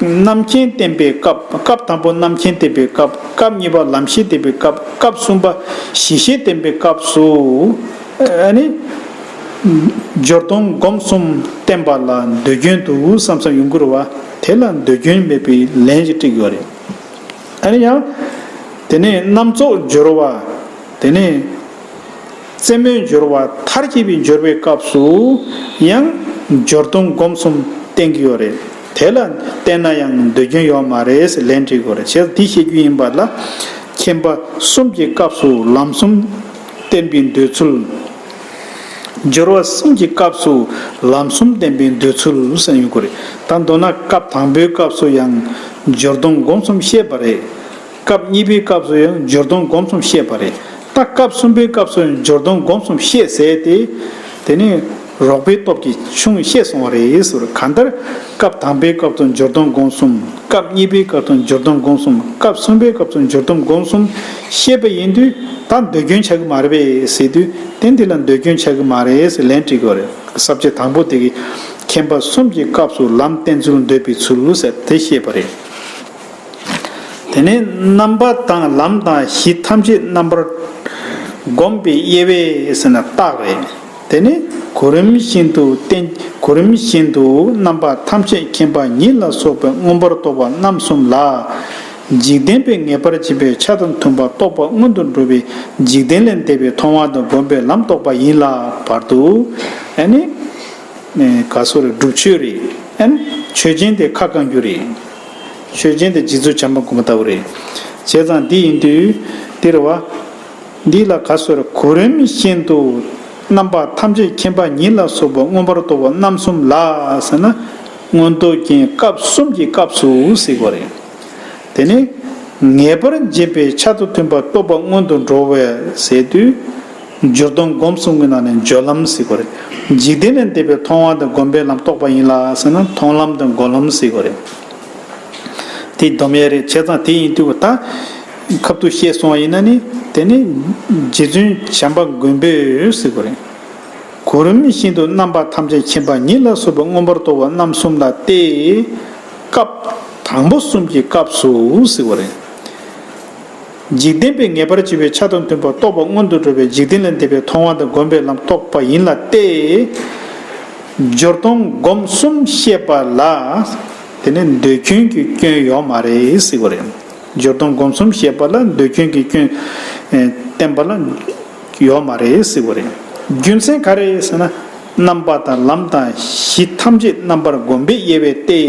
རྣམ་མཁྱེན་བསྟན་པའི་སྐབས། སྐབས་དང་པོ་རྣམ་མཁྱེན་བསྟན་པའི་སྐབས། སྐབས་གཉིས་པ་ལམ་ཤེས་བསྟན་པའི་སྐབས། སྐབས་གསུམ་པ་གཞི་ཤེས་བསྟན་པའི་སྐབས་སུ། ཨ་ནི། སྦྱོར་སྡོམ་སྒོམ་གསུམ་བསྟན་པ་ལ་འདོད་སྐྱོན་འདུག་བསམ་བསམ་ཡོང་གི་རེད་བ། དེ་ལ་འདོད་སྐྱོན་མེད་པའི་ལན་ཞིག་སྤྲད་ཀྱི་ཡོད་རེད། ཨ་ནི་ཡང་། དེ་ནས་རྣམ་རྫོགས་སྦྱོར་བ། དེ་ནས། རྩེ་མོའི་སྦྱོར་བ། མཐར་གྱིས་པའི་སྦྱོར་བའི་སྐབས་སུ་ཡང་སྦྱོར་སྡོམ་སྒོམ་གསུམ་བསྟན་གྱི་ཡོད་རེད། དེ་ལ་བརྟེན་ན་ཡང་འདོད་སྐྱོན་ཡོད་མ་རེད་ཟེར་ལན་སྤྲད་ཀྱི་ཡོད་རེད། བྱས་ཙང་འདི་བཤད་རྒྱུ་ཡིན་པ་ལ། མཁྱེན་པ་གསུམ་གྱི་སྐབས་སུ་ལམ་གསུམ་བསྟན་པའི་འདོད་ཚུལ། སྦྱོར་བ་གསུམ་གྱི་སྐབས་སུ་ལམ་གསུམ་བསྟན་པའི་འདོད་ཚུལ་ཟེར་ཡོང་གི་རེད། ད་མདོར་ན་སྐབས་དང་པོའི་སྐབས་སུ་ཡང་སྦྱོར་སྡོམ་སྒོམ་གསུམ་བཤད་པ་རེད། སྐབས་གཉིས་པའི་སྐབས་སུ་ཡང་སྦྱོར་སྡོམ་སྒོམ་གསུམ་བཤད་པ་རེད། ད་སྐབས་གསུམ་པའི་སྐབས་སུ་ཡང་སྦྱོར་སྡོམ་སྒོམ་གསུམ་བཤད་ཟེར་ཏེ། དེ་ནི་རོགས་པའི་སྟོབས་ཀྱིས་ཆུང་བཤད་སོང་བ་རེད་ཟེར། གང་ལྟར་སྐབས་དང་པའི་སྐབས་སུ་སྦྱོར་སྡོམ་སྒོམ་གསུམ། སྐབས་གཉིས་པའི་སྐབས་སུ་སྦྱོར་སྡོམ་སྒོམ་གསུམ། སྐབས་གསུམ་པའི་སྐབས་སུ་སྦྱོར་སྡོམ་སྒོམ་གསུམ་བཤད་པ་ཡིན་དུས། ད་འདོད་སྐྱོན་ཆགས་ཀྱི་མ་རེད་པས་ཟེར་དུས། དེ་འདི་ལ་འདོད་སྐྱོན་ཆགས་ཀྱི་མ་རེད་ཟེར་ལན་སྤྲད་ཀྱི་ཡོད་རེད། ས་བཅད་དང་པོ་དེ་གི་མཁྱེན་པ་གསུམ་གྱི་སྐབས་སུ་ལམ་བསྟན་ཚུལ་འདོད་པའི་ཚུལ་ཟེར་དེ་བཤད་པ་རེད། དེ་ནས་རྣམ་པ་དང་ལམ་དང་གཞི་ཐམས་ཅད་རྣམ་པར་བསྒོམས་པའི་དབྱེ་བས་ཟེར་ན་རྟགས་རེད། དེ་ནི་གོ་རིམས་བཞིན་དུ་བསྟན། གོ་རིམས་བཞིན་དུ་རྣམ་པ་ཐམས་ཅད་མཁྱེན་པ་ཉིད་ལ་སོགས་པའི་མངོན་པར་རྟོགས་པ་རྣམ་གསུམ་ལ། འཇིག་རྟེན་པའི་ངེས་པར་འབྱིན་པའི་ཆ་དང་མཐུན་པ་རྟོགས་པ་སྔོན་དུ་འགྲོ་བའི་འཇིག་རྟེན་ལས་འདས་པའི་མཐོང་བ་དང་སྒོམ་པའི་ལམ་རྟོགས་པ་ཡིན་ལ་བར་དུ། ཨ་ནི། ཨེ། ག་སོ་རེད། སྒྲུབ་ཆོས་རེད། ཨ་ནི་ཆོས་ཅན་དེ་ཁ་བསྐང་རྒྱུ་རེད། ཆོས་ཅན་དེ་རྗེ་བཙུན་བྱམས་པ་མགོན་པོ་ལྟ་བུ་རེད། བྱས་ཙང་འདི་ཡིན་དུས་འདིར་བ། འདི་ལ་ག་སོ་རེད། གོ་རིམས་བཞིན་དུ་རྣམ་པ་ཐམས་ཅད་མཁྱེན་པ་ཉིད་ལ་སོགས་པ་མངོན་པར་རྟོགས་པ་རྣམ་གསུམ་ལ་ཟེར་ན། མངོན་རྟོགས་རྒྱན་སྐབས་གསུམ་གྱི་སྐབས་སུ་ཟེར་དགོས་རེད། དེ་ནི་ངེས་པར་འབྱིན་པའི་ཆ་དང་མཐུན་པ་རྟོགས་པ་སྔོན་དུ་འགྲོ་བས་ཟེར་དུས། སྦྱོར་སྡོམ་སྒོམ་གསུམ་གྱི་ནང་ནས་སྦྱོར་ལམ་ཟེར་དགོས་རེད། འཇིག་རྟེན་ལས་འདས་པའི་མཐོང་བ་དང་སྒོམ་པའི་ལམ་རྟོགས་པ་ཡིན་ལ་ཟེར་ན་མཐོང་ལམ་དང་སྒོམ་ལམ་ཟེར་དགོས་རེད། དེ་སྡོམ་ཡས་རེད། བྱས་ཙང་དེ་ཡིན་དུས་ད་ཁབ་ཏུ་བཤད་སོང་བ་ཡིན་ན་ནི་དེ་ནི་རྗེ་བཙུན་བྱམས་པ་མགོན་པོས་ཟེར་དགོས་རེད། གོ། གོ་རིམས་བཞིན་དུ་རྣམ་པ་ཐམས་ཅད་མཁྱེན་པ་ཉིད་ལ་སོགས་པ་མངོན་པར་རྟོགས་པ་རྣམ་གསུམ་ལ་སྟེ། སྐབས་དང་པོ་གསུམ་གྱི་སྐབས་སུ་ཟེར་བ་རེད། འཇིག་རྟེན་པའི་ངེས་པར་འབྱེད་པའི་ཆ་དང་མཐུན་པ་རྟོགས་པ་མངོན་དུ་གྲུབ་པའི་འཇིག་རྟེན་ལས་འདས་པའི་མཐོང་བ་དང་སྒོམ་པའི་ལམ་རྟོགས་པ་ཡིན་ལ་སྟེ། སྦྱོར་སྡོམ་སྒོམ་གསུམ་བཤད་པ་ལ། དེ་ནི་འདོད་སྐྱོན་གྱི་སྐྱོན་ཡོད་མ་རེད་ཟེར་བ་རེད། སྦྱོར་སྡོམ་སྒོམ་གསུམ་བཤད་པ་ལ་འདོད་སྐྱོན་གྱི་སྐྱོན་ཨེ་བསྟན་པ་ལ་ཡོད་མ་རེད་ཟེར་བ་རེད། རྒྱུ་མཚན་ག་རེ་ཟེར་ན། རྣམ་པ་དང་ལམ་དང་གཞི་ཐམས་ཅད་རྣམ་པར་བསྒོམས་པའི་དབྱེ་བས་ཏེ།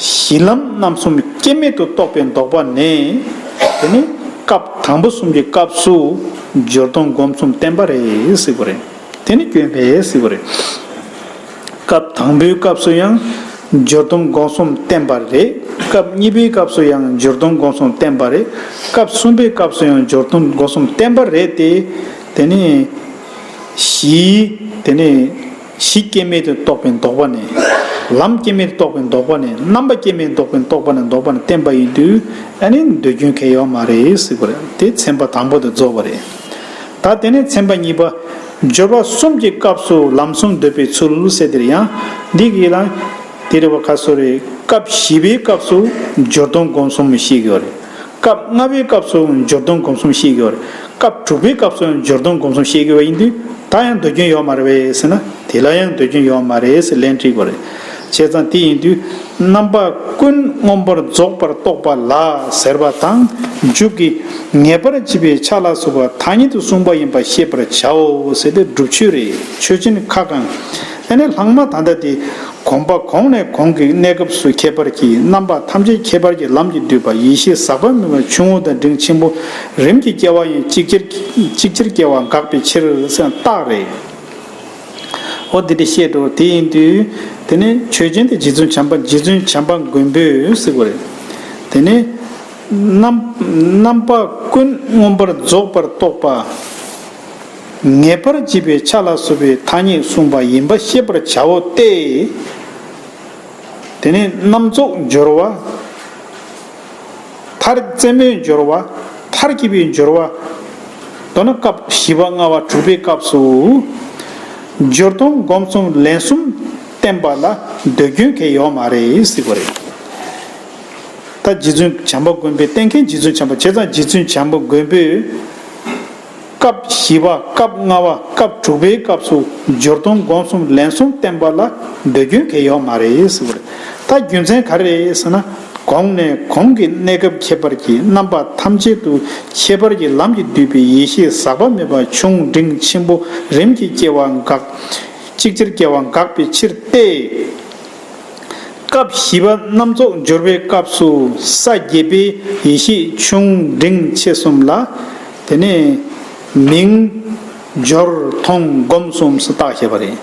གཞི་ལམ་རྣམ་གསུམ་སྐྱེ་མེད་དུ་རྟོགས་པའི་ལྡོག་པ་ནས། དེ་ནི་སྐབས་དང་པོ་གསུམ་གྱི་སྐབས་སུ་སྦྱོར་སྡོམ་སྒོམ་གསུམ་བསྟན་པ་རེད་ཟེར་བ་རེད། དེ་ནི་སྐྱོན་མེད་ཟེར་བ་རེད། སྐབས་དང་པོའི་སྐབས་སུ་ཡང་སྦྱོར་སྡོམ་སྒོམ་གསུམ་བསྟན་པ་རེད། སྐབས་གཉིས་པའི་སྐབས་སུ་ཡང་སྦྱོར་སྡོམ་སྒོམ་གསུམ་བསྟན་པ་རེད། སྐབས་གསུམ་པའི་སྐབས་སུ་ཡང་སྦྱོར་སྡོམ་སྒོམ་གསུམ་བསྟན་པ་རེད་དེ། དེ་ནི་གཞི་དེ་ནི་གཞི་སྐྱེ་མེད་དུ་རྟོགས་པའི་ལྡོག་པ་ནས། ལམ་སྐྱེ་མེད་དུ་རྟོགས་པའི་ལྡོག་པ་ནས། རྣམ་པ་སྐྱེ་མེད་དུ་རྟོགས་པའི་ལྡོག་པ་ནས། ལྡོག་པ་ནས་བསྟན་པ་ཡིན་དུས། ཨ་ནི་འདོད་སྐྱོན་གང་ཡང་ཡོད་མ་རེད་ཟེར་བ་རེད། དེ་ཚན་པ་དང་པོ་དེ་རྫོགས་པ་རེད། ད་དེ་ནས་ཚན་པ་གཉིས་པ། སྦྱོར་བ་གསུམ་གྱི་སྐབས་སུ་ལམ་གསུམ་འདོད་པའི་ཚུལ་ཟེར་དེར་ཡང་། འདི་གི་ལ། དེ་རེད་བ་ཁ་སོ་རེད། སྐབས་བཞི་པའི་སྐབས་སུ་སྦྱོར་སྡོམ་སྒོམ་གསུམ་བཤད་ཀྱི་ཡོད་རེད། སྐབས་ལྔ་པའི་སྐབས་སུ་སྦྱོར་སྡོམ་སྒོམ་གསུམ་བཤད་ཀྱི་ཡོད་རེད། སྐབས་དྲུག་པའི་སྐབས་སུ་སྦྱོར་སྡོམ་སྒོམ་གསུམ་བཤད་ཀྱི་ཡོད་པ་ཡིན་དུས། ད་ཡང་འདོད་སྐྱོན་ཡོད་མ་རེད་པས་ཟེར་ན། དེ་ལ་ཡང་འདོད་སྐྱོན་ཡོད་མ་རེད་ཟེར་ལན་དྲིས་པ་རེད། བྱས་ཙང་དེ་ཡིན་དུས། རྣམ་པ་ཀུན་མངོན་པར་རྫོགས་པར་རྟོགས་པ་ལ་ཟེར་བ་དང་། མཇུག་གི་ངེས་པར་འབྱེད་པའི་ཆ་ལ་སོགས་པ་ཐ་སྙད་དུ་གསུངས་པ་ཡིན་པ་ཤེས་པར་བྱའོ་ཟེར་ཏེ་སྒྲུབ་ཆོས་རེད། ཆོས་ཅན་ཁ་བསྐང་། ཨ་ནི་ལྷག་མ་ད་ལྟ་དེ། གོམས་པ་གོང་ནས་གོང་གི་གནས་སྐབས་སུ་ཁྱད་པར་གྱིས་རྣམ་པ་ཐམས་ཅད་ཁྱད་པར་གྱི་ལམ་གྱིས་བསྡུས་པ་ཡེ་ཤེས་ཟག་པ་མེད་པ་ཆུང་ངུ་དང་འབྲིང་ཆེན་པོ་རིམ་གྱིས་སྐྱེ་བ་ཡང་ཅིག་ཅར་ཅིག་ཅར་སྐྱེ་བ་འགག་པའི་ཕྱིར་ཟེར་རྟགས་རེད། འོ་དེ་འདྲ་བཤད་འགྲོ། དེ་ཡིན་དུས། དེ་ནས་ཆོས་ཅན་དེ་རྗེ་བཙུན་བྱམས་པ་རྗེ་བཙུན་བྱམས་པ་མགོན་པོས་ཟེར་དགོས་རེད། དེ་ནས་རྣམ་རྣམ་པ་ཀུན་མངོན་པར་རྫོགས་པར་རྟོགས་པ། ངེས་པར་འབྱེད་པའི་ཆ་ལ་སོགས་པའི་ཐ་སྙད་གསུངས་པ་ཡིན་པ་ཤེས་པར་བྱའོ་སྟེ། དེ་ནས་རྣམ་རྫོགས་སྦྱོར་བ། མཐར་རྩེ་མོའི་སྦྱོར་བ། མཐར་གྱིས་པའི་སྦྱོར་བ། མདོར་ན་སྐབས་བཞི་པ་ལྔ་པ་དྲུག་པའི་སྐབས་སུ། སྦྱོར་སྡོམ་སྒོམ་གསུམ་ལན་གསུམ་བསྟན་པ་ལ་འདོད་སྐྱོན་གང་ཡང་ཡོད་མ་རེད་ཟེར་བ་རེད། ད་རྗེ་བཙུན་བྱམས་པ་མགོན་པོས་བསྟན་མཁན། རྗེ་བཙུན་བྱམས་པ། བྱས་ཙང་རྗེ་བཙུན་བྱམས་པ་མགོན་པོས། སྐབས་བཞི་པ། སྐབས་ལྔ་པ། སྐབས་དྲུག་པའི་སྐབས་སུ་སྦྱོར་སྡོམ་སྒོམ་གསུམ་ལན་གསུམ་བསྟན་པ་ལ་འདོད་སྐྱོན་གང་ཡང་ཡོད་མ་རེད་ཟེར་བ་རེད། ད་རྒྱུ་མཚན་ག་རེ་རེད་ཟེར་ན། གོང་ནས་གོང་གི་གནས་སྐབས་ཁྱད་པར་གྱིས་རྣམ་པ་ཐམས་ཅད་དུ་ཁྱད་པར་གྱི་ལམ་གྱིས་བསྡུས་པའི་ཡེ་ཤེས་ཟག་པ་མེད་པ་ཆུང་འབྲིང་ཆེན་པོ་རིམ་གྱིས་སྐྱེ་བ་འགག་ཅིག་ཅར་སྐྱེ་བ་འགག་པའི་ཕྱིར་ཏེ། སྐབས་བཞི་པ་རྣམ་རྫོགས་སྦྱོར་བའི་སྐབས་སུ་ས་བརྒྱད་པའི་ཡེ་ཤེས་ཆུང་འབྲིང་ཆེ་གསུམ་ལ། དེ་ནས་མིང་། སྦྱོར། མཐོང་། སྒོམ་གསུམ་སུ་བརྟག་བྱས་པ་རེད།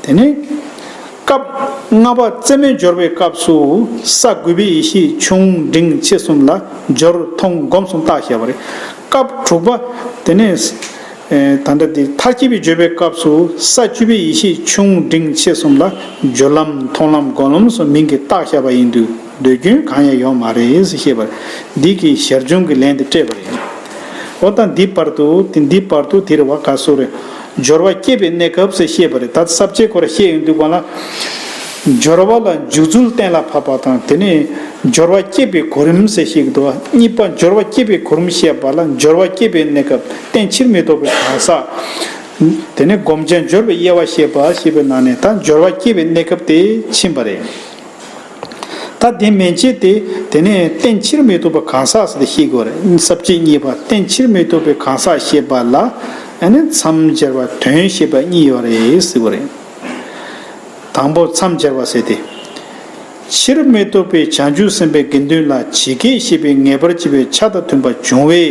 དེ་ནས་སྐབས་ལྔ་པ་རྩེ་མོའི་སྦྱོར་བའི་སྐབས་སུ་ས་དགུ་པའི་ཡེ་ཤེས་ཆུང་འབྲིང་ཆེ་གསུམ་ལ་སྦྱོར། མཐོང་། སྒོམ་གསུམ་བརྟག་བྱས་པ་རེད། སྐབས་དྲུག་པ། དེ་ནས། ཨེ། ད་ལྟ་དེ་མཐར་གྱིས་པའི་སྦྱོར་བའི་སྐབས་སུ་ས་བཅུ་པའི་ཡེ་ཤེས་ཆུང་འབྲིང་ཆེ་གསུམ་ལ་སྦྱོར་ལམ། མཐོང་ལམ། སྒོམ་ལམ་སོགས་མིང་གིས་བཏགས་བཞག་པ་ཡིན་དུས་འདོད་སྐྱོན་གང་ཡང་ཡོད་མ་རེད་ཟེར་བཤད་པ་རེད། འདི་གི་ཞར་བྱུང་གི་ལན་དེ་སྤྲད་པ་རེད། འོ་ད་འདི་བར་དུ་དེ་འདི་བར་དུ་དེ་རེད་བ། ག་སོ་རེད། སྦྱོར་བ་སྐྱེས་པའི་གནས་སྐབས་ཟེར་བཤད་པ་རེད། ད་ས་བཅད་སྐོར་བཤད་ཡོང་དུས་གོང་ལ། སྦྱོར་བ་ལ་འཇུག་ཚུལ་གཏན་ལ་ཕབ་པ་དང་། དེ་ནས་སྦྱོར་བ་སྐྱེས་པའི་གོ་རིམ་ཟེར་བཤད་ཀྱི་འདུག་གཉིས་པ་སྦྱོར་བ་སྐྱེས་པའི་གོ་རིམ་བཤད་པ་ལ་སྦྱོར་བ་སྐྱེས་པའི་གནས་སྐབས། རྟེན་ཕྱིར་མི་ལྡོག་པའི་གང་ཟག་དེ་ནས་བསྒོམ་བྱ་སྦྱོར་བའི་དབྱེ་བ་བཤད་པ་ཞེས་པའི་ནང་ནས་ད་སྦྱོར་བ་སྐྱེས་པའི་གནས་སྐབས་དེ་ཕྱིན་པ་རེད། ད་དེ་མན་ཆད་དེ། དེ་ནས་རྟེན་ཕྱིར་མི་ལྡོག་པའི་གང་ཟག་ཟེར་ཏེ་བཤད་དགོས་རེད། ས་བཅད་གཉིས་པ་རྟེན་ཕྱིར་མི་ལྡོག་པའི་གང་ཟག་ཞེས་པ་ལ། ཨ་ནི་མཚམས་སྦྱར་བ་དོན་བཤད་པ་གཉིས་ཡོད་རེད་ཟེར་བ་རེད། དང་པོ་མཚམས་སྦྱར་བ་ཟེར་ཏེ། ཕྱིར་མི་ལྡོག་པའི་བྱང་ཆུབ་སེམས་དཔའི་དགེ་འདུན་ལ་ཇི་སྐད་བཤད་པའི་ངེས་པར་འབྱེད་པའི་ཆ་དང་མཐུན་པ་འབྱུང་བས།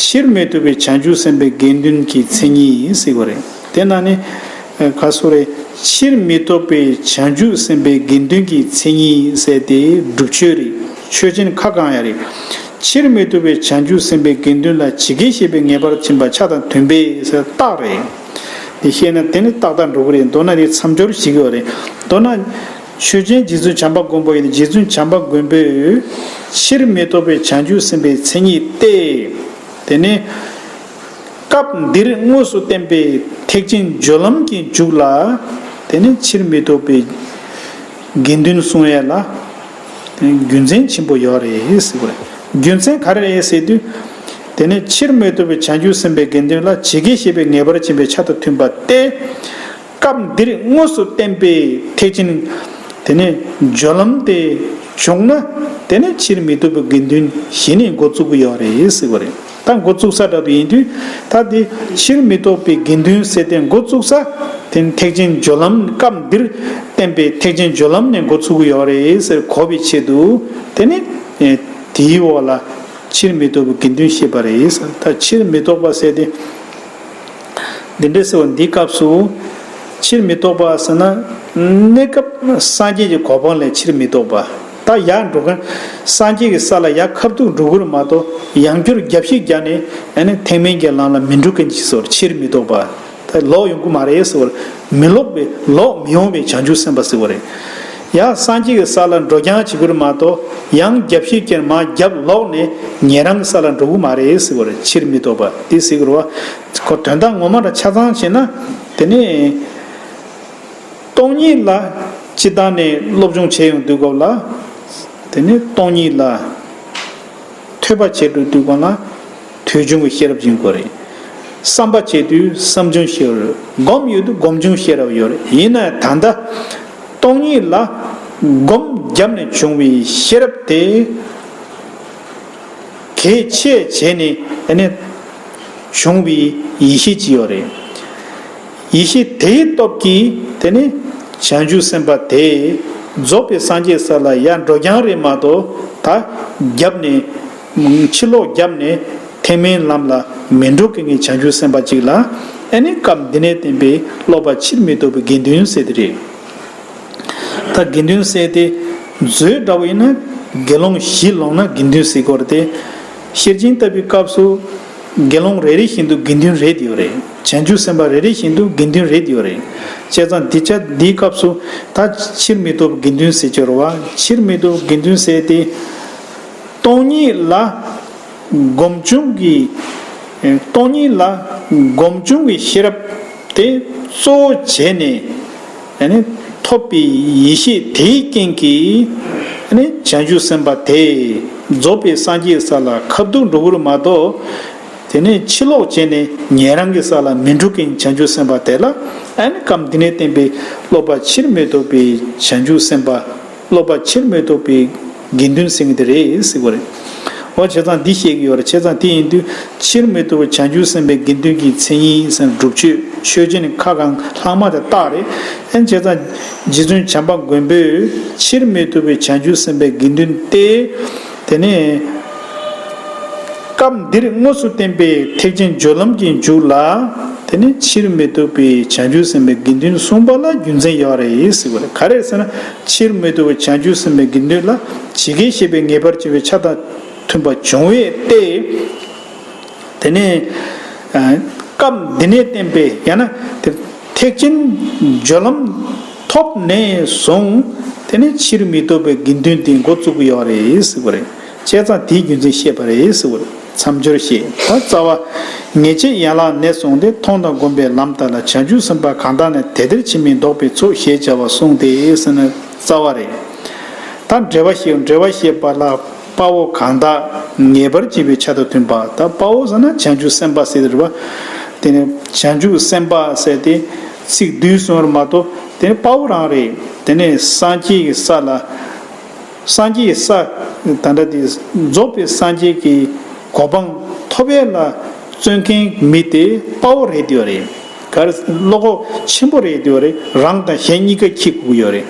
ཕྱིར་མི་ལྡོག་པའི་བྱང་ཆུབ་སེམས་དཔའི་དགེ་འདུན་གྱི་མཚན་ཉིད་ཟེར་བ་རེད། དེ་ནང་ནས་ག་སོ་རེད། ཕྱིར་མི་ལྡོག་པའི་བྱང་ཆུབ་སེམས་དཔའི་དགེ་འདུན་གྱི་མཚན་ཉིད་ཟེར་ཏེ་སྒྲུབ་ཆོས་རེད། ཆོས་ཅན་ཁ་བསྐང་ཡ་རེད། ཕྱིར་མི་ལྡོག་པའི་བྱང་ཆུབ་སེམས་དཔའི་དགེ་འདུན་ལ་ཇི་སྐད་བཤད་པའི་ངེས་པར་འབྱེད་པའི་ཆ་དང་མཐུན་པས་ཟེར་རྟགས་རེད། དེ་བཤད་ན་དེ་ནི་ཏག་ཏག་འགྲོ་གི་རེད། མདོར་ན་དེ་མཚམས་སྦྱོར་ཞིག་ཡོད་རེད། མདོར་ན། ཆོས་ཅན་རྗེ་བཙུན་བྱམས་པ་མགོན་པོ་ཡིན་ཏེ། རྗེ་བཙུན་བྱམས་པ་མགོན་པོས་ཕྱིར་མི་ལྡོག་པའི་བྱང་ཆུབ་སེམས་དཔའི་མཚན་ཉིད་སྟེ། དེ་ནི་ སྐབས་འདིར་དངོས་སུ་བསྟན་པའི་ཐེག་ཆེན་སྦྱོར་ལམ་གྱི་མཇུག་ལ། དེ་ནི་ཕྱིར་མི་ལྡོག་པའི་དགེ་འདུན་གསུང་ཡས་ལ། དེ་ནི་རྒྱུ་མཚན་ཆེན་པོ་ཡོད་རེད་ཟེར་བ་རེད། རྒྱུ་མཚན་ག་རེ་རེད་ཟེར་དུས། དེ་ནི་ཕྱིར་མི་ལྡོག་པའི་བྱང་ཆུབ་སེམས་དཔའི་དགེ་འདུན་ལ་ཇི་སྐད་བཤད་པའི་ངེས་པར་འབྱིན་པའི་ཆ་དང་མཐུན་པ་སྟེ། སྐབས་འདིར་དངོས་སུ་བསྟན་པའི་ཐེག་ཆེན་དེ་ནས་སྦྱོར་ལམ་དེ་བྱུང་ན། དེ་ནས་ཕྱིར་མི་ལྡོག་པའི་དགེ་འདུན་གཞི་ནས་འགོ་བཙུགས་ཀྱི་ཡོད་རེད་ཟེར་བ་རེད། ད་འགོ་བཙུགས་ས་འདྲ་པོ་ཡིན་དུས། ད་དེ་ཕྱིར་མི་ལྡོག་པའི་དགེ་འདུན་ཟེར་ཏེ་འགོ་བཙུགས་ས་དེ་ནི་ཐེག་ཆེན་སྦྱོར་ལམ། སྐབས་འདིར་བསྟན་པའི་ཐེག་ཆེན་སྦྱོར་ལམ་ནས་འགོ་ཚུགས་ཀྱི་ཡོད་རེད་ཟེར་གོ་བའི་ཆེད་དུ། དེ་ནི་དེའི་འོག་ལ་ཕྱིར་མི་ལྡོག་པའི་དགེ་འདུན་བཤད་པ་རེད་ཟེར། ད་ཕྱིར་མི་ལྡོག་པ་ཟེར་ཏེ། འདི་འདྲ་ཟེར་བ་འདིའི་སྐབས་སུ། ཕྱིར་མི་ལྡོག་པ་ཟེར་ན། གནས་སྐབས་སངས་རྒྱས་ཀྱི་གོ་འཕང་ལས་ཕྱིར་མི་ལྡོག་པ། ད་ཡར་འགྲོ་མཁན་སངས་རྒྱས་ཀྱི་ས་ལ་ཡར་ཁ་ཐུག་འགྲོ་གི་རེད་མ་གཏོགས། ཡང་བསྐྱར་རྒྱབ་བཤིག་བརྒྱབ་ནས་ཨ་ནི་ཐེག་དམན་གྱི་ལམ་ལ་མི་འགྲོ་མཁན་ཅིག་ཟེར་བ་ཕྱིར་མི་ལྡོག་པ། ད་ལོག་ཡོང་གི་མ་རེད་ཟེར་བ། མི་ལོག་པའི་ལོག་མི་ཡོང་བའི་བྱང་ཆུབ་སེམས་དཔའ་ཟེར་བ་རེད། ཡང་སངས་རྒྱས་ཀྱི་ས་ལ་འགྲོ་རྐྱང་བྱེད་ཀྱི་རེད་མ་གཏོགས། ཡང་རྒྱབ་བཤིག་བརྒྱབ་མར་རྒྱབ་ལོག་ནས་ཉན་རང་གི་ས་ལ་འགྲོ་གི་མ་རེད་ཟེར་བ་རེད། ཕྱིར་མི་ལྡོག་པ་དེ་ཟེར་གྱི་རེད་བ། ཁོ་དོན་དག་ངོ་མ་རང་ཆ་ཚང་བྱས་ན། དེ་ནི་སྟོང་ཉིད་ལ་སྤྱིར་བཏང་ནས་སློབ་སྦྱོང་བྱས་ཡོང་དུས་སྐབས་ལ། དེ་ནི་སྟོང་ཉིད་ལ་ཐོས་པ་བྱེད་འགྲོ་དུས་སྒང་ལ་ཐོས་བྱུང་གི་ཤེས་རབ་སྦྱིན་དགོས་རེད། བསམ་པ་བྱེད་དུས་བསམ་བྱུང་ཤེས་རབ། སྒོམ་ཡོད་དུས་སྒོམ་བྱུང་ཤེས་རབ་ཡོད་རེད། ཡིན་ན་ད་ལྟ་སྟོང་ཉིད་ལ་སྒོམ་བརྒྱབ་ནས་བྱུང་བའི་ཤེས་རབ་དེ། གལ་ཆེ་བྱས་ནས་ཨ་ནི་བྱུང་བའི་ཡེ་ཤེས་ཅིག་ཡོད་རེད། ཡེ་ཤེས་དེའི་སྟོབས་ཀྱིས་དེ་ནི་བྱང་ཆུབ་སེམས་དཔའ་དེ་རྫོགས་པའི་སངས་རྒྱས་ས་ལ་ཡར་འགྲོ་རྐྱང་རེད་མ་གཏོགས། ད་རྒྱབ་ནས་ཕྱིར་ལོག་བརྒྱབ་ནས་ཐེག་དམན་ལམ་ལ་མི་འགྲོ་མཁན་གྱི་བྱང་ཆུབ་སེམས་དཔའ་ཅིག་ལ། ཨ་ནི་སྐབས་འདི་ནས་བསྟན་པའི་སློབ་པ་ཕྱིར་མི་ལྡོག་པའི་དགེ་འདུན་ཟེར་དེ་རེད། ད་དགེ་འདུན་ཟེར་དེ་མཛོད་འདྲ་བོ་ཡིན་ན་དགེ་སློང་བཞི་ལོངས་ན་དགེ་འདུན་ཟེར་གྱི་ཡོད་རེད་དེ། ཤེར་ཕྱིན་ལྟ་བུའི་སྐབས་སུ་དགེ་སློང་རེ་རེ་བཞིན་དུ་དགེ་འདུན་རེད་ཡོད་རེད། བྱང་ཆུབ་སེམས་དཔའ་རེ་རེ་བཞིན་དུ་དགེ་འདུན་རེད་ཡོད་རེད། བྱས་ཙང་འདི་ཆ་འདིའི་སྐབས་སུ་ད་ཕྱིར་མི་ལྡོག་དགེ་འདུན་ཟེར་གྱི་ཡོད་རེད་བ། ཕྱིར་མི་ལྡོག་དགེ་འདུན་ཟེར་དེ་སྟོང་ཉིད་ལ་སྒོམ་བྱུང་གི། སྟོང་ཉིད་ལ་སྒོམ་བྱུང་གི་ཤེས་རབ་དེ་གཙོ་བོ་བྱས་ནས། ཨ་ནི་ཐོབ་པའི་ཡེ་ཤེས་དེའི་རྐྱེན་གྱིས། ཨ་ནི་བྱང་ཆུབ་སེམས་དཔའ་དེ་རྫོགས་པའི་སངས་རྒྱས་ས་ལ་ཁ་ཐུག་འགྲོ་གི་རེད་མ་གཏོགས། དེ་ནས་ཕྱིར་ལོག་བྱས་ནས་ཉན་རང་གི་ས་ལ་མི་འགྲོ་མཁན་བྱང་ཆུབ་སེམས་དཔའ་དེ་ལ། ཨ་ནི་སྐབས་འདི་ནས་བསྟན་པའི་སློབ་པ་ཕྱིར་མི་ལྡོག་པའི་བྱང་ཆུབ་སེམས་དཔའ། སློབ་པ་ཕྱིར་མི་ལྡོག་པའི་དགེ་འདུན་ཟེར་མཁན་དེ་རེད་ཟེར་གྱི་ཡོད་རེད། འོ་བྱས་ཙང་འདི་བཤད་ཀྱི་ཡོད་རེད། བྱས་ཙང་དེ་ཡིན་དུས་ཕྱིར་མི་ལྡོག་པའི་བྱང་ཆུབ་སེམས་དཔའི་དགེ་འདུན་གྱི་མཚན་ཉིད་ཟེར་ན་སྒྲུབ་མཆོད་མཆོད་ཆེན་ནི་ཁ་གང་ལྷག་མ་དེ་རྟགས་རེད། ཨ་ནི་བྱས་ཙང་རྗེ་བཙུན་བྱམས་པ་མགོན་པོས་ཕྱིར་མི་ལྡོག་པའི་བྱང་ཆུབ་སེམས་དཔའི་དགེ་འདུན་ཏེ། དེ་ནས་སྐབས་འདིར་དངོས་སུ་བསྟན་པའི་ཐེག་ཆེན་སྦྱོར་ལམ་གྱི་མཇུག་ལ། དེ་ནི་ཕྱིར་མི་ལྡོག་པའི་བྱང་ཆུབ་སེམས་དཔའི་དགེ་འདུན་གསུངས་པ་ལ་རྒྱུ་མཚན་ཡོད་རེད་ཟེར་བ་རེད། ག་རེ་ཟེར་ན། ཕྱིར་མི་ལྡོག་པའི་བྱང་ཆུབ་སེམས་དཔའི་དགེ་འདུན་ལ་ཇི་སྐད་བཤད་པའི་ངེས་པར་འབྱིན་པའི་ཆ་དང་མཐུན་པ་བྱུང་བས་ཏེ། དེ་ནས་སྐབས་འདི་ནས་བསྟན་པའི་ཡང་ན་དེ་ཐེག་ཆེན་སྦྱོར་ལམ་ཐོབ་ནས་བཟུང་། དེ་ནས་ཕྱིར་མི་ལྡོག་པའི་དགེ་འདུན་དེ་འགོ་བཙུགས་ཀྱི་ཡོད་རེད་ཟེར་བ་རེད། བྱས་ཙང་དེའི་རྒྱུ་མཚན་བཤད་པ་རེད་ཟེར་བ་རེད། མཚམས་སྦྱོར་བཤད། ད་རྩ་བ། ངེས་བྱེད་ཡན་ལག་ནས་བཟུང་སྟེ། མཐོང་དང་སྒོམ་པའི་ལམ་དག་ལ། བྱང་ཆུབ་སེམས་དཔའ་གང་དག་ནི། དེ་དེར་ཕྱིར་མི་ལྡོག་པའི་ཚུལ་ཞེས་བྱ་བ་གསུངས་ཏེ་ཟེར་ན་རྩ་བ་རེད། ད་འགྲེལ་པ་བཤད། འགྲེལ་པ་བཤད་པ་ལ། དཔའ་བོ་གང་དག་ངེས་པར་འབྱིན་པའི་ཆ་དང་མཐུན་པ། ད་དཔའ་བོ་ཟེར་ན་བྱང་ཆུབ་སེམས་དཔའ་ཟེར་དེ་རེད་པ། དེ་ནས་བྱང་ཆུབ་སེམས་དཔའ་ཟེར་དེ་ཚིག་བསྡུས་གསུངས་པ་མ་གཏོགས། དེ་ནི་དཔའ་བོ་རང་རེད། དེ་ནས་སངས་རྒྱས་ཀྱི་ས་ལ། སངས་རྒྱས་ས་ད་ལྟ་དེ་རྫོགས་པའི་སངས་རྒྱས་ཀྱི་གོ་འཕང་ཐོབ་ཡས་ལ་བརྩོན་མཁན་མི་དེ་དཔའ་བོ་རེད་དེ་ཡོད་རེད། ག་རེ་བློ་ཁོག་ཆེན་པོ་རེད་དེ་ཡོད་རེད། རང་དང་གཞན་གཉིས་ཀ་འཁྱེར་དགོས་ཀྱི་ཡོད་རེད།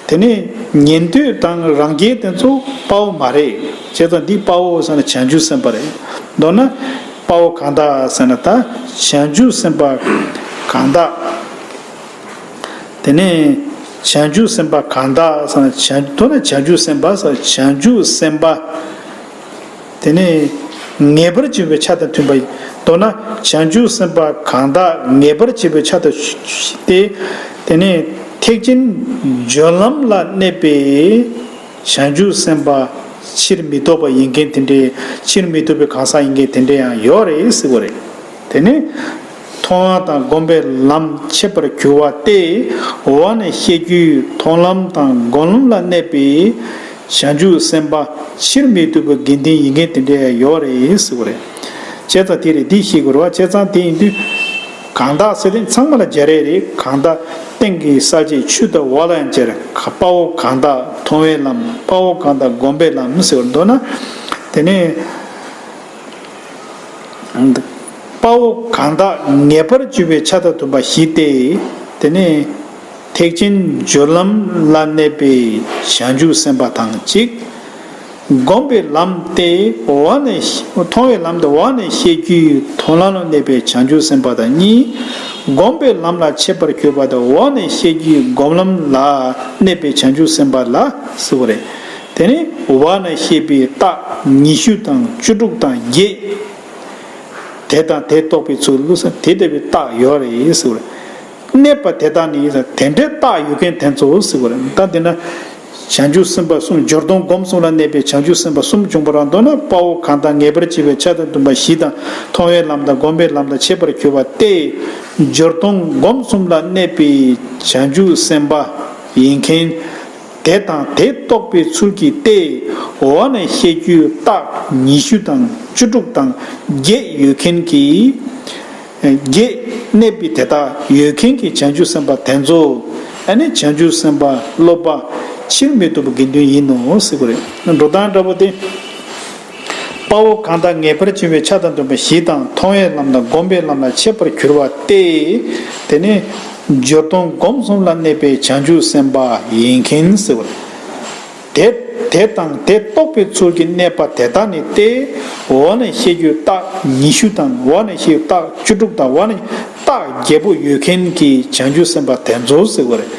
དེ་ནས་ཉན་ཐོས་དང་རང་རྒྱལ་དེ་ཚོ་དཔའ་བོ་མ་རེད། བྱས་ཙང་འདི་དཔའ་བོ་ཟེར་ན་བྱང་ཆུབ་སེམས་དཔའ་རེད། མདོར་ན་དཔའ་བོ་གང་དག་ཟེར་ན་ད་བྱང་ཆུབ་སེམས་དཔའ་གང་དག་དེ་ནས་བྱང་ཆུབ་སེམས་དཔའ་གང་དག་ཟེར་ན། བྱང་མདོར་ན་བྱང་ཆུབ་སེམས་དཔའ་ཟེར། བྱང་ཆུབ་སེམས་དཔའ། དེ་ནས་ངེས་པར་འབྱིན་པའི་ཆ་དང་མཐུན་པ་ཡིན། མདོར་ན་བྱང་ཆུབ་སེམས་དཔའ་གང་དག་ངེས་པར་འབྱིན་པའི་ཆ་དང་མཐུན་ཏེ། དེ་ནས་ཐེག་ཆེན་སྦྱོར་ལམ་ལ་གནས་པའི་བྱང་ཆུབ་སེམས་དཔའ་ཕྱིར་མི་ལྡོག་པ་ཡིན་མཁན་དེ་འདྲའི། ཕྱིར་མི་ལྡོག་པའི་གང་ཟག་ཡིན་མཁན་དེ་འདྲ་ཡང་ཡོད་རེད་ཟེར་བ་རེད། དེ་ནི་མཐོང་བ་དང་སྒོམ་པའི་ལམ་འཆད་པར་གྱུར་པ་སྟེ། འོག་ནས་བཤད་རྒྱུའི་མཐོང་ལམ་དང་སྒོམ་ལམ་ལ་གནས་པའི་བྱང་ཆུབ་སེམས་དཔའ་ཕྱིར་མི་ལྡོག་པའི་དགེ་འདུན་ཡིན་མཁན་དེ་འདྲ་ཡང་ཡོད་རེད་ཟེར་བ་རེད། བྱས་ཙང་དེ་རེད། འདི་ཤེས་དགོས་རེད་བ། བྱས་ཙང་དེ་ཡིན་དུས་གང་དག་ཟེར་དེ་ཚང་མ་ལ་སྦྱར་ཡས་རེད། གང་དག་སྟེང་གི་ས་བཅད་ཆུ་དང་འོག་ལ་ཡང་སྦྱར། དཔའ་བོ་གང་དག་མཐོང་བའི་ལམ། དཔའ་བོ་གང་དག་སྒོམ་པའི་ལམ་ཟེར་བར་འདོད་ན། དེ་ནས་དཔའ་བོ་གང་དག་ངེས་པར་འབྱུང་བའི་ཆ་དང་མཐུན་པ་བཞི་སྟེ། དེ་ནས་ཐེག་ཆེན་སྦྱོར་ལམ་ལ་གནས་པའི་བྱང་ཆུབ་སེམས་དཔའ་དང་གཅིག། སྒོམ་པའི་ལམ་སྟེ་འོག་ནས། མཐོང་བའི་ལམ་སྟེ་འོག་ནས་བཤད་རྒྱུའི་མཐོང་ལམ་ལ་གནས་པའི་བྱང་ཆུབ་སེམས་དཔའ་དང་གཉིས། སྒོམ་པའི་ལམ་ལ་འཆད་པར་གྱུར་པ་སྟེ་འོག་ནས་བཤད་རྒྱུའི་སྒོམ་ལམ་ལ་གནས་པའི་བྱང་ཆུབ་སེམས་དཔའ་ལ་ཟེར་བ་རེད། དེ་ནི་འོག་ནས་བཤད་པའི་རྟགས་ཉི་ཤུ་དང་བཅུ་དྲུག་དང་བརྒྱད། དེ་དང་དེ་རྟོགས་པའི་ཚུལ་ལ་དེ་ལྟ་བུའི་རྟགས་ཡོད་རེད་ཟེར་བ་རེད། གནས་པ་དེ་དག་ནི་དེ་འདྲའི་རྟགས་ཡོད་མཁན་དེ་ཚོ་ཟེར་བ་རེད། ད་འདི་ན་བྱང་ཆུབ་སེམས་དཔའ་གསུམ། སྦྱོར་དོན་སྒོམ་གསུམ་ལ་གནས་པའི་བྱང་ཆུབ་སེམས་དཔའ་གསུམ་བྱུང་བར་མདོར་ན། དཔའ་བོ་གང་དག་ངེས་པར་འབྱུང་བའི་ཆ་དང་མཐུན་པ་བཞི་དང་། མཐོང་བའི་ལམ་དང་སྒོམ་པའི་ལམ་དང་འཆད་པར་གྱུར་པ་སྟེ། སྦྱོར་དོན་སྒོམ་གསུམ་ལ་གནས་པའི་བྱང་ཆུབ་སེམས་དཔའ་ཡིན་མཁན། དེ་དང་དེ་རྟོགས་པའི་ཚུལ་གྱིས་ཏེ། འོག་ནས་བཤད་རྒྱུའི་རྟགས་ཉི་ཤུ་དང་བཅུ་དྲུག་དང་བརྒྱད་ཡོད་མཁན་གྱི། བརྒྱད་གནས་པའི་དེ་དག་ཡོད་མཁན་གྱི་བྱང་ཆུབ་སེམས་དཔའ་དེ་ཚོ། ཨ་ནི་བྱང་ཆུབ་སེམས་དཔའ་སློབ་པ་ཕྱིར་མི་ལྡོག་པའི་དགེ་འདུན་ཡིན་ནོ་ཟེར་གྱི་རེད། འགྲོ་སྟངས་འདྲ་པོ་དེ། དཔའ་བོ་གང་དག་ངེས་པར་འབྱུང་བའི་ཆ་དང་མཐུན་པ་བཞི་དང་། མཐོང་བའི་ལམ་དང་སྒོམ་པའི་ལམ་ལ་འཆད་པར་གྱུར་པ་སྟེ། དེ་ནས་སྦྱོར་དོན་སྒོམ་གསུམ་ལ་གནས་པའི་བྱང་ཆུབ་སེམས་དཔའ་ཡིན་མཁན་ཟེར་བ་རེད། དེ་དེ་དང་དེ་རྟོགས་པའི་ཚུལ་གྱིས་གནས་པ་དེ་དག་ནི་སྟེ། འོག་ནས་བཤད་རྒྱུའི་རྟགས་ཉི་ཤུ་དང་། འོག་ནས་བཤད་རྒྱུའི་རྟགས་བཅུ་དྲུག་དང་། འོག་ནས་རྟགས་བརྒྱད་པོ་ཡོད་མཁན་གྱི་བྱང་ཆུབ་སེམས་དཔའ་དེ་ཚོ་ཟེར་བ་རེད།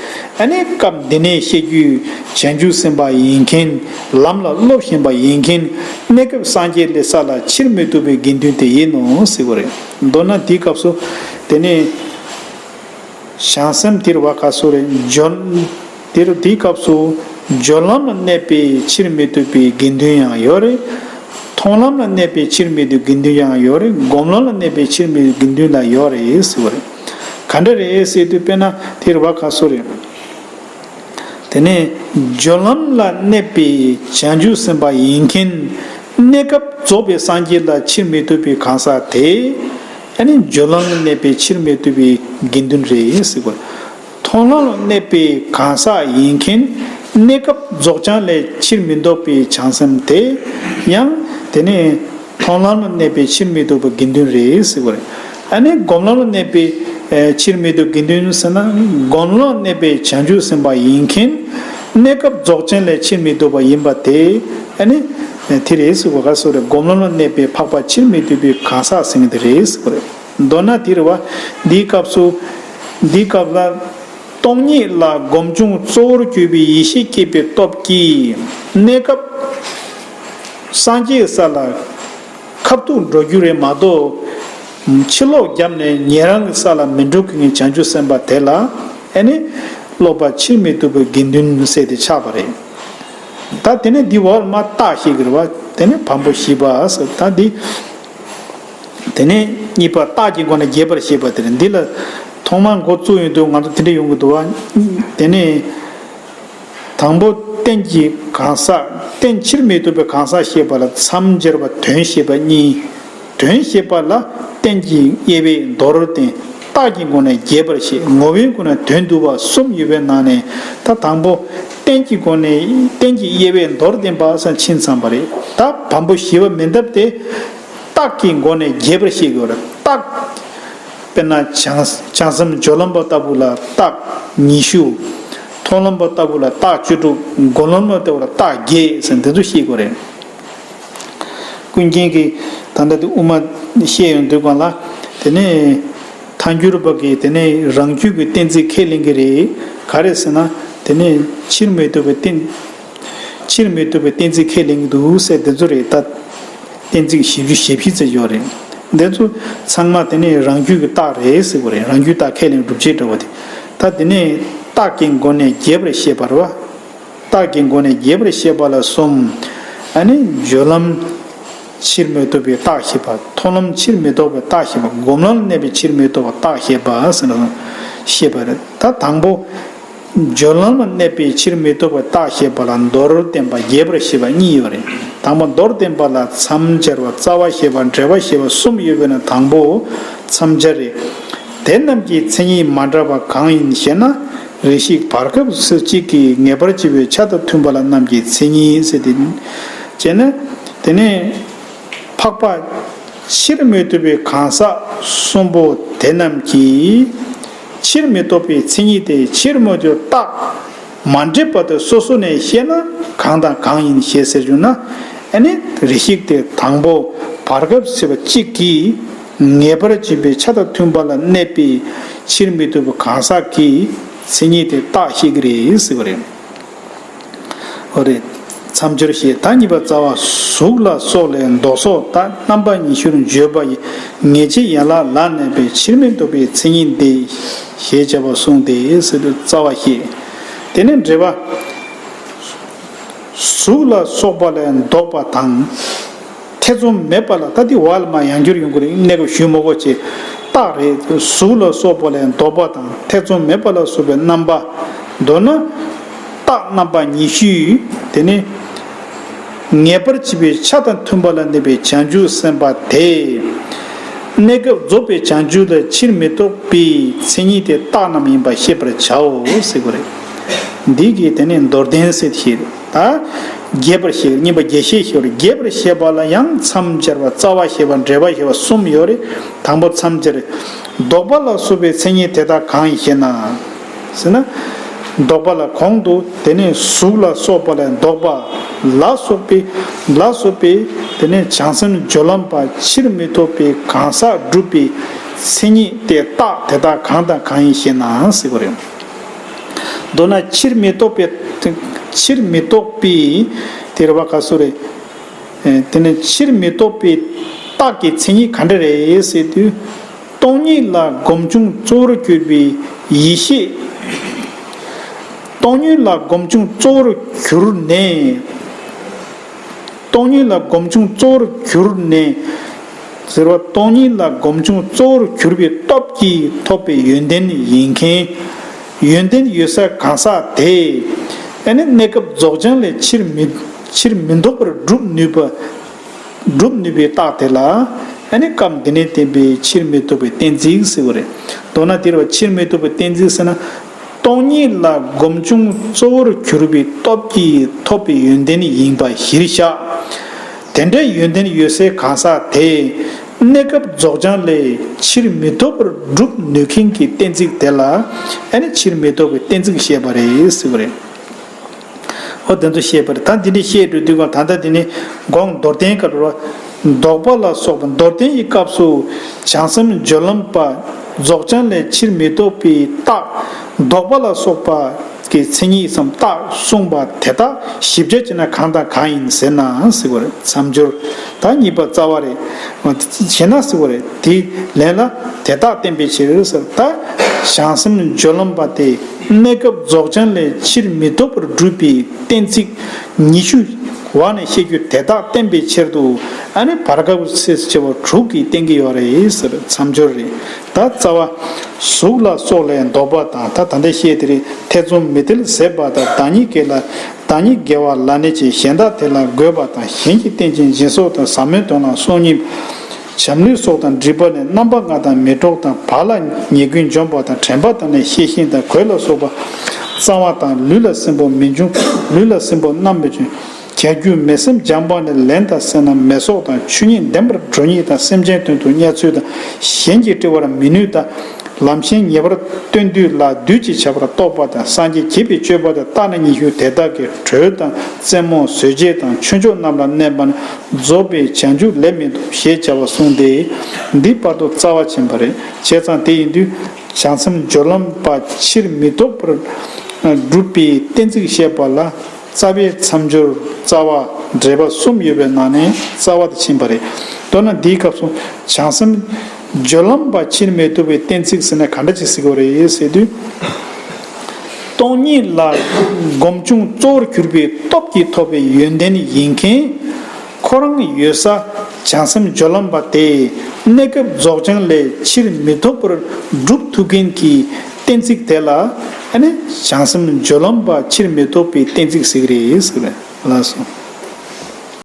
ཨ་ནི་སྐབས་འདི་ནས་བཤད་རྒྱུའི་བྱང་ཆུབ་སེམས་དཔའ་ཡིན་མཁན། ལམ་ལ་སློབ་བཞིན་པ་ཡིན་མཁན། གནས་སྐབས་སངས་རྒྱས་ལས་ས་ལ་ཕྱིར་མི་ལྡོག་པའི་དགེ་འདུན་དེ་ཡིན་ནོ་ཟེར་བ་རེད། མདོར་ན་དེའི་སྐབས་སུ་དེ་ནས་བྱང་སེམས་དེར་བ་ག་སོ་རེད། སྦྱོར། དེར་དེའི་སྐབས་སུ་སྦྱོར་ལམ་ལ་གནས་པའི་ཕྱིར་མི་ལྡོག་པའི་དགེ་འདུན་ཡང་ཡོད་རེད། མཐོང་ལམ་ལ་གནས་པའི་ཕྱིར་མི་ལྡོག་དགེ་འདུན་ཡང་ཡོད་རེད། སྒོམ་ལམ་ལ་གནས་པའི་ཕྱིར་མི་ལྡོག་དགེ་འདུན་ལ་ཡོད་རེད་ཟེར་བ་རེད། ག་འདྲ་རེད་ཟེར་དུས་དཔེར་ན་དེར་བ་ག་སོ་རེད། དེ་ནས་སྦྱོར་ལམ་ལ་གནས་པའི་བྱང་ཆུབ་སེམས་དཔའ་ཡིན་མཁན། གནས་སྐབས་རྫོགས་པའི་སངས་རྒྱས་ལ་ཕྱིར་མི་ལྡོག་པའི་གང་ཟག་དེ། ཨ་ནི་སྦྱོར་ལམ་ལ་གནས་པའི་ཕྱིར་མི་ལྡོག་པའི་དགེ་འདུན་རེད་ཟེར་བ། མཐོང་ལམ་ལ་གནས་པའི་གང་ཟག་ཡིན་མཁན། གནས་སྐབས་རྫོགས་བྱང་ལས་ཕྱིར་མི་ལྡོག་པའི་བྱང་སེམས་དེ། ཡང་དེ་ནས། མཐོང་ལམ་ལ་གནས་པའི་ཕྱིར་མི་ལྡོག་པའི་དགེ་འདུན་རེད་ཟེར་བ་རེད། ཨ་ནི་སྒོམ་ལམ་ལ་གནས་པའི་ཨེ་ཕྱིར་མི་ལྡོག་དགེ་འདུན་ཟེར་ན། སྒོམ་ལམ་ལ་གནས་པའི་བྱང་ཆུབ་སེམས་དཔའ་ཡིན་མཁན། གནས་སྐབས་རྫོགས་བྱང་ལས་ཕྱིར་མི་ལྡོག་པ་ཡིན་པ་དེ། ཨ་ནི་དེ་རེད་ཟེར་བ་ག་སོ་རེད། སྒོམ་ལམ་ལ་གནས་པའི་འཕགས་པ་ཕྱིར་མི་ལྡོག་པའི་གང་ཟག་ཟེར་མཁན་དེ་རེད་ཟེར་བ་རེད། མདོར་ན་དེ་རེད་བ། འདིའི་སྐབས་སུ། འདིའི་སྐབས་ལ། སྟོང་ཉིད་ལ་སྒོམ་བྱུང་གཙོ་བོར་གྱུར་པའི་ཡེ་ཤེས་སྐྱེས་པའི་སྟོབས་ཀྱིས། གནས་སྐབས་སངས་རྒྱས་ས་ལ་ཁ་ཐུག་འགྲོ་རྒྱུ་རེད་མ་གཏོགས། ཕྱིར་ལོག་བརྒྱབ་ནས་ཉན་རང་གི་ས་ལ་མི་འགྲོ་མཁན་གྱི་བྱང་ཆུབ་སེམས་དཔའ་དེ་ལ། ཨ་ནི་སློབ་པ་ཕྱིར་མི་ལྡོག་པའི་དགེ་འདུན་ཟེར་ཏེ་ཆགས་པ་རེད། ད་དེ་ནས་འདི་བར་མ་རྟགས་ཤེས་ཀྱི་རེད་བ། དེ་ནས་བམ་པོ་བཞི་པ་ཟེར། ད་འདི། དེ་ནས་གཉིས་པ་རྟགས་ཀྱི་སྒོ་ནས་རྒྱས་པར་བཤད་པ་དེ་རེད། འདི་ལ་ཐོག་མར་འགོ་བཙུགས་ཡོང་དུས་ང་ཚོ་དེ་འདྲ་ཡོང་གི་འདུག་བ། དེ་ནས་དང་པོ་རྟེན་གྱི་གང་ཟག་རྟེན་ཕྱིར་མི་ལྡོག་པའི་གང་ཟག་བཤད་པ་ལ་མཚམས་སྦྱར་བ་དོན་བཤད་པ་གཉིས། དོན་བཤད་པ་ལ་རྟེན་གྱི་དབྱེ་བས་མདོར་བསྟན། རྟགས་ཀྱི་སྒོ་ནས་རྒྱས་པར་བཤད། ངོ་བོའི་སྒོ་ནས་དོན་བསྡུ་བ་གསུམ་ཡོད་པའི་ནང་ནས། ད་དང་པོ་རྟེན་གྱི་སྒོ་ནས་རྟེན་གྱི་དབྱེ་བས་མདོར་བསྟན་པ་ཟེར་ཕྱིན་ཚར་བ་རེད། ད་བམ་པོ་བཞི་པ་མི་འདབ་དེ། རྟགས་ཀྱི་སྒོ་ནས་རྒྱས་པར་བཤད་དགོས་རེད། རྟགས། དཔེར་ན་བྱང་བྱང་སེམས་སྦྱོར་ལམ་པ་ལྟ་བུ་ལ་རྟགས་ཉི་ཤུ། མཐོང་ལམ་པ་ལྟ་བུ་ལ་རྟགས་བཅུ་དྲུག། སྒོམ་ལམ་པ་ལྟ་བུ་ལ་རྟགས་བརྒྱད་ཟེར་འདི་ཚོ་བཤད་དགོས་རེད། ཀུན་མཁྱེན་གྱིས་ད་ལྟ་དེ་དབུ་མ་བཤད་ཡོང་དུས་སྒང་ལ། དེ་ནས་ཐལ་འགྱུར་བ་གིས་དེ་ནས་རང་རྒྱུད་ཀྱི་གཏན་ཚིགས་ཁས་ལེན་གྱི་རེད། ག་རེ་ཟེར་ན། དེ་ནས་ཕྱིར་མི་ལྡོག་པའི་གཏན། ཕྱིར་མི་ལྡོག་པའི་གཏན་ཚིགས་ཁས་ལེན་གྱི་འདུག་ཟེར་དེ་ཚོ་རེད། ད་གཏན་ཚིགས་བཞི་བཅུ་ཞེ་བཞི་ཙམ་ཡོད་རེད། འདི་ཚོ་ཚང་མ་དེ་ནས་རང་རྒྱུད་ཀྱི་རྟགས་རེད་ཟེར་བ་རེད། རང་རྒྱུད་རྟགས་ཁས་ལེན་སྒྲུབ་བྱེད་འདྲ་བ་དེ། ད་དེ་ནས་རྟགས་ཀྱི་སྒོ་ནས་རྒྱས་པར་བཤད་པ་རེད་བ། རྟགས་ཀྱི་སྒོ་ནས་རྒྱས་པར་བཤད་པ་ལ་གསུམ། ཨ་ནི་སྦྱོར་ལམ། ཕྱིར་མི་ལྡོག་པའི་རྟགས་བཤད་པ། མཐོང་ལམ་ཕྱིར་མི་ལྡོག་པའི་རྟགས་བཤད་པ། སྒོམ་ལམ་ལ་གནས་པའི་ཕྱིར་མི་ལྡོག་པའི་རྟགས་བཤད་པ་ཟེར་ན་བཤད་པ་རེད། ད་དང་པོ། སྦྱོར་ལམ་ལ་གནས་པའི་ཕྱིར་མི་ལྡོག་པའི་རྟགས་བཤད་པ་ལ་མདོར་བསྟན་པ་རྒྱས་པར་བཤད་པ་གཉིས་ཡོད་རེད། དང་པོ་མདོར་བསྟན་པ་ལ་མཚམས་སྦྱར་བ། རྩ་བ་བཤད་པ། འགྲེལ་པ་བཤད་པ་གསུམ་ཡོད་པས་ན། དང་པོ་མཚམས་སྦྱར་རེད། དེ་རྣམས་ཀྱི་མཚན་ཉིད་མ་འདྲ་བ་གང་ཡིན་ཞེ་ན། རེ་ཞིག་བར་སྐབས་སུ་གཅིག་གིས་ངེས་པར་བྱས་པའི་ཆ་དང་མཐུན་པ་ལ་རྣམས་ཀྱི་མཚན་ཉིད་ཟེར་ཏེ། བྱས་ན། དེ་ནས་འཕགས་པ་ཕྱིར་མི་ལྡོག་པའི་གང་ཟག་གསུམ་པོ་དེ་རྣམས་ཀྱི་ཕྱིར་མི་ལྡོག་པའི་མཚན་ཉིད་དེ་ཕྱིར་མི་ལྡོག་རྟགས་མ་འདྲེས་པ་དེ་སོ་སོ་ནས་བཤད་ན་གང་དང་གང་ཡིན་ཞེས་ཟེར་བྱུང་ན། ཨ་ནི་རེ་ཞིག་དེ་དང་པོ་བར་སྐབས་ཟེར་བ་གཅིག་གིས་ངེས་པར་བྱས་པའི་ཆ་དང་མཐུན་པ་ལ་གནས་པའི་ཕྱིར་མི་ལྡོག་པའི་གང་ཟག་གི་མཚན་ཉིད་དེ་རྟགས་བཤད་ཀྱི་རེད་ཟེར་བ་རེད། འོ་རེད། མཚམས་སྦྱོར་ཞེས་ད་གཉིས་པ་རྩ་བ། གཟུགས་ལ་སོགས་ལས་མདོག་སོགས་དག་རྣམ་པ་ཉི་ཤུར་བརྗོད་པ་ཡི་ངེས་བྱེད་ཡན་ལག་ལ་གནས་པའི་ཕྱིར་མི་ལྡོག་པའི་མཚན་ཉིད་འདི་ཞེས་བྱ་བ་གསུངས་ཏེ་ཟེར་དུས་རྩ་བ་བཤད། དེ་ནས་འགྲེལ་པ། གཟུགས་ལ་སོགས་པ་ལས་ལྡོག་པ་དང་། ཐེ་ཚོམ་མེད་པ་ལ། ད་འདི་བ་ལ་མ་ཡང་བསྐྱར་ཡོང་གི་རེད། གནས་སྐབས་ཞུ་མ་དགོས་ཅེས། རྟགས་རེད། གཟུགས་ལ་སོགས་པ་ལས་ལྡོག་པ་དང་ཐེ་ཚོམ་མེད་པ་ལ་སོགས་པའི་རྣམ་པ། མདོར་ན། རྟགས་རྣམ་པ་ཉི་ཤུ། དེ་ནི་ངེས་པར་བྱས་པའི་ཆ་དང་མཐུན་པ་ལ་གནས་པའི་བྱང་ཆུབ་སེམས་དཔའ་དེ། གནས་སྐབས་རྫོགས་པའི་བྱང་ཆུབ་ལ་ཕྱིར་མི་ལྡོག་པའི་མཚན་ཉིད་དེ་རྟགས་རྣམས་ཡིན་པ་ཤེས་པར་བྱའོ་ཟེར་བ་རེད། འདི་གིས་དེ་ནི་མདོར་བསྟན་ཟེར་ཞེས་ད། རྒྱས་པར་བཤད། གཉིས་པ་རྒྱས་བཤད་ཞེས་པར། རྒྱས་པར་བཤད་པ་ལ་ཡང་མཚམས་སྦྱར་བ། རྩ་བ་བཤད་པ། འགྲེལ་པ་བཤད་པ་གསུམ་ཡོད་རེད། དང་པོ་མཚམས་སྦྱར། ལྡོག་པ་ལ་སོགས་པའི་མཚན་ཉིད་དེ་དག་གང་ཡིན་ཞེ་ན། ཟེར་ན། ལྡོག་པ་ལ་གོང་དུ་དེ་ནས་གཟུགས་ལ་སོགས་པ་ལས་ལྡོག་པ་ལ་སོགས་པའི་ལ་སོགས་པའི་དེ་ནས་བྱང་སེམས་སྦྱོར་ལམ་པ་ཕྱིར་མི་ལྡོག་པའི་གང་ཟག་སྒྲུབ་པའི་མཚན་ཉིད་དེ་རྟགས་དེ་དག་གང་དང་གང་ཡིན་ཞེ་ན་ཟེར་བ་རེད། མདོར་ན་ཕྱིར་མི་ལྡོག་པའི། ཕྱིར་མི་ལྡོག་པའི་དེ་རེད་བ། ག་སོ་རེད། དེ་ནས་ཕྱིར་མི་ལྡོག་པའི་རྟགས་ཀྱི་མཚན་ཉིད་ག་འདྲ་རེད་ཟེར་དུས། སྟོང་ཉིད་ལ་སྒོམ་བྱུང་གཙོ་བོར་གྱུར་པའི་ཡེ་ཤེས། སྟོང་ཉིད་ལ་སྒོམ་བྱུང་གཙོ་བོར་གྱུར་ནས། སྟོང་ཉིད་ལ་སྒོམ་བྱུང་གཙོ་བོར་གྱུར་ནས། ཟེར་བ་སྟོང་ཉིད་ལ་སྒོམ་བྱུང་གཙོ་བོར་གྱུར་པའི་སྟོབས་ཀྱིས་ཐོབ་པའི་ཡོན་ཏན་ཡིན་མཁན། ཡོན་ཏན་ཡོད་སའི་གང་ཟག་དེ། ཨ་ནི་གནས་སྐབས་རྫོགས་བྱང་ལས་ཕྱིར་མི་ཕྱིར་མི་ལྡོག་པར་སྒྲུབ་ནུས་པ། སྒྲུབ་ནུས་པའི་རྟགས་དེ་ལ། ཨ་ནི་སྐབས་འདི་ནས་བསྟན་པའི་ཕྱིར་མི་ལྡོག་པའི་གཏན་ཚིགས་ཟེར་བ་རེད། མདོར་ན་དེ་རེད་བ། ཕྱིར་མི་ལྡོག་པའི་གཏན་ཚིགས་ཟེར་ན། སྟོང་ཉིད་ལ་སྒོམ་བྱུང་གཙོ་བོར་གྱུར་པའི་སྟོབས་ཀྱིས་ཐོབ་པའི་ཡོན་ཏན་ཡིན་པ་གཞིར་བཞག་དེ་འདྲའི་ཡོན་ཏན་ཡོད་སའི་གང་ཟག་དེ། གནས་སྐབས་རྫོགས་བྱང་ལས་ཕྱིར་མི་ལྡོག་པར་སྒྲུབ་ནུས་མཁན་གྱི་གཏན་ཚིགས་དེ་ལ། ཨ་ནི་ཕྱིར་མི་ལྡོག་པའི་གཏན་ཚིགས་བཤད་པ་རེད་ཟེར་བ་རེད། ཨོ་དེ་ཚོ་བཤད་པ་རེད། ད་འདི་འདྲ་བཤད་འགྲོ་དུས་གང་ད་ལྟ་འདི་ནི་དགོངས་མདོར་བསྟན་སྐབས་རེད་བ། ལྡོག་པ་ལ་སོགས་པ་མདོར་བསྟན་གྱི་སྐབས་སུ་བྱང་སེམས་སྦྱོར་ལམ་པ་རྫོགས་བྱང་ལས་ཕྱིར་མི་ལྡོག་པའི་རྟགས། ལྡོག་པ་ལ་སོགས་པ་གི་མཚན་ཉིད་སམ་རྟགས་གསུངས་པ་དེ་དག་ཞིབ་ཆ་བྱས་ན་གང་དང་གང་ཡིན་ཟེར་ན་ཟེར་བ་རེད། མཚམས་སྦྱོར། ད་གཉིས་པ་རྩ་བ་རེད། བྱས་ན་ཟེར་བ་རེད། དེའི་ལན་ལ་དེ་དག་བསྟན་པའི་ཕྱིར་ཟེར། ད་བྱང་སེམས་སྦྱོར་ལམ་པ་དེ། གནས་སྐབས་རྫོགས་བྱང་ལས་ཕྱིར་མི་ལྡོག་པར་སྒྲུབ་པའི་གཏན་ཚིགས་ཉི་ཤུ་བ་ནས་བཤད་རྒྱུ་དེ་དག་བསྟན་པའི་ཕྱིར་དུ། ཨ་ནི་བར་སྐབས་སུ་ཕྱེ་བ་དྲུག་གིས་བསྟན་གྱི་ཡོད་རེད་ཟེར། མཚམས་སྦྱོར་རེད། ད་རྩ་བ། གཟུགས་ལ་སོགས་ལས་ལྡོག་པ་དང་། ད་ད་ལྟ་བཤད་དེ་རེད། ཐེ་ཚོམ་མི་སྟེར་ཟད་པ་དང་། བདག་ཉིད་དགེ་ལ། བདག་ཉིད་དགེ་བ་ལ་གནས་ཅན། གཞན་དག་དེ་ལ་རྒོད་པ་དང་། གཞན་གྱི་རྟེན་ཅན་སྦྱིན་སོགས་དང་། ཟབ་མོའི་དོན་ལ་སོམ་ཉི། བྱམས་ལུས་སོགས་དང་འདྲིས་པ་ནི། རྣམ་པ་ལྔ་དང་མི་འགྲོགས་དང་། བག་ལ་ཉལ་ཀུན་འཇོམས་པ་དང་། དྲན་པ་དང་ནི་ཤེས་བཞིན་དང་། གོས་ལ་སོགས་པ་གཙང་བ་དང་། ལུས་ལ་སྲིན་པོ་མི་འབྱུང་། ལུས་ལ་སྲིན་པོ་རྣམས་མི་འབྱུང་། བྱ་རྒྱུ་མེད་སེམས་སྦྱངས་པ་ནི། ལན་དང་སེར་སྣ་མེད་སོགས་དང་། ཆོས་ཉིད་བདེན་པར་གྲོལ་ཉིད་དང་། སེམས་ཅན་དོན་དུ་གཉེར་ཚུལ་དང་། གཞན་གྱིས་བཀྲི་བར་མི་ནུས་དང་། ལམ་གཞན་ངེས་པར་སྟོན་དུས་ལ། བདུད་ཅེས་བྱ་བར་རྟོག་པ་དང་། སངས་རྒྱས་བྱེད་པའི་སྤྱོད་པ་དང་། རྟགས་ནི་ཉི་ཤུ་དེ་དག་གི། གྲོལ་དང་རྩེ་མོ་བཟོད་བྱེད་དང་། ཆོས་མཆོག་རྣམས་ལ་གནས་པ་ནི། རྫོགས་པའི་བྱང་ཆུབ་ལས་མི་ལྡོག་ཞེས་བྱ་བ་གསུངས་ཏེ། འདི་བར་དུ་རྩ་བ་ཕྱིན་པ་རེད། བྱས་ཙང་དེ་ཡིན་དུས་བྱང་སེམས་སྦྱོར་ལམ་པ་ཕྱིར་མི་ལྡོག་པར་སྒྲུབ་པའི་གཏན་ཚིགས་བཤད་པ་ལ། རྩ་བའི་མཚམས་སྦྱོར། རྩ་བ། འགྲེལ་པ་གསུམ་ཡོད་པའི་ནང་ནས་རྩ་བ་དེ་ཕྱིན་པ་རེད། མདོར་ན་འདིའི་སྐབས་སུ་བྱང་སེམས་སྦྱོར་ལམ་པ་ཕྱིར་མི་ལྡོག་པའི་གཏན་ཚིགས་ཟེར་ན་ག་འདྲ་ཅིག་ཟེར་དགོས་རེད་ཟེར་དུས། སྟོང་ཉིད་ལ་སྒོམ་བྱུང་གཙོ་བོར་གྱུར་པའི་སྟོབས་ཀྱིས་ཐོབ་པའི་ཡོན་ཏན་ཡིན་མཁན། ཁོ་རང་ཡོད་ས་ བྱང་སེམས་སྦྱོར་ལམ་པ་དེས་གནས་སྐབས་རྫོགས་བྱང་ལས་ཕྱིར་མི་ལྡོག་པར་སྒྲུབ་ཐུབ་མཁན་གྱི་གཏན་ཚིགས་དེ་ལ་ཨ་ནི་བྱང་སེམས་སྦྱོར་ལམ་པ་ཕྱིར་མི་ལྡོག་པའི་གཏན་ཚིགས་ཟེར་གྱི་རེད་ཟེར་བས་ལགས་སོ།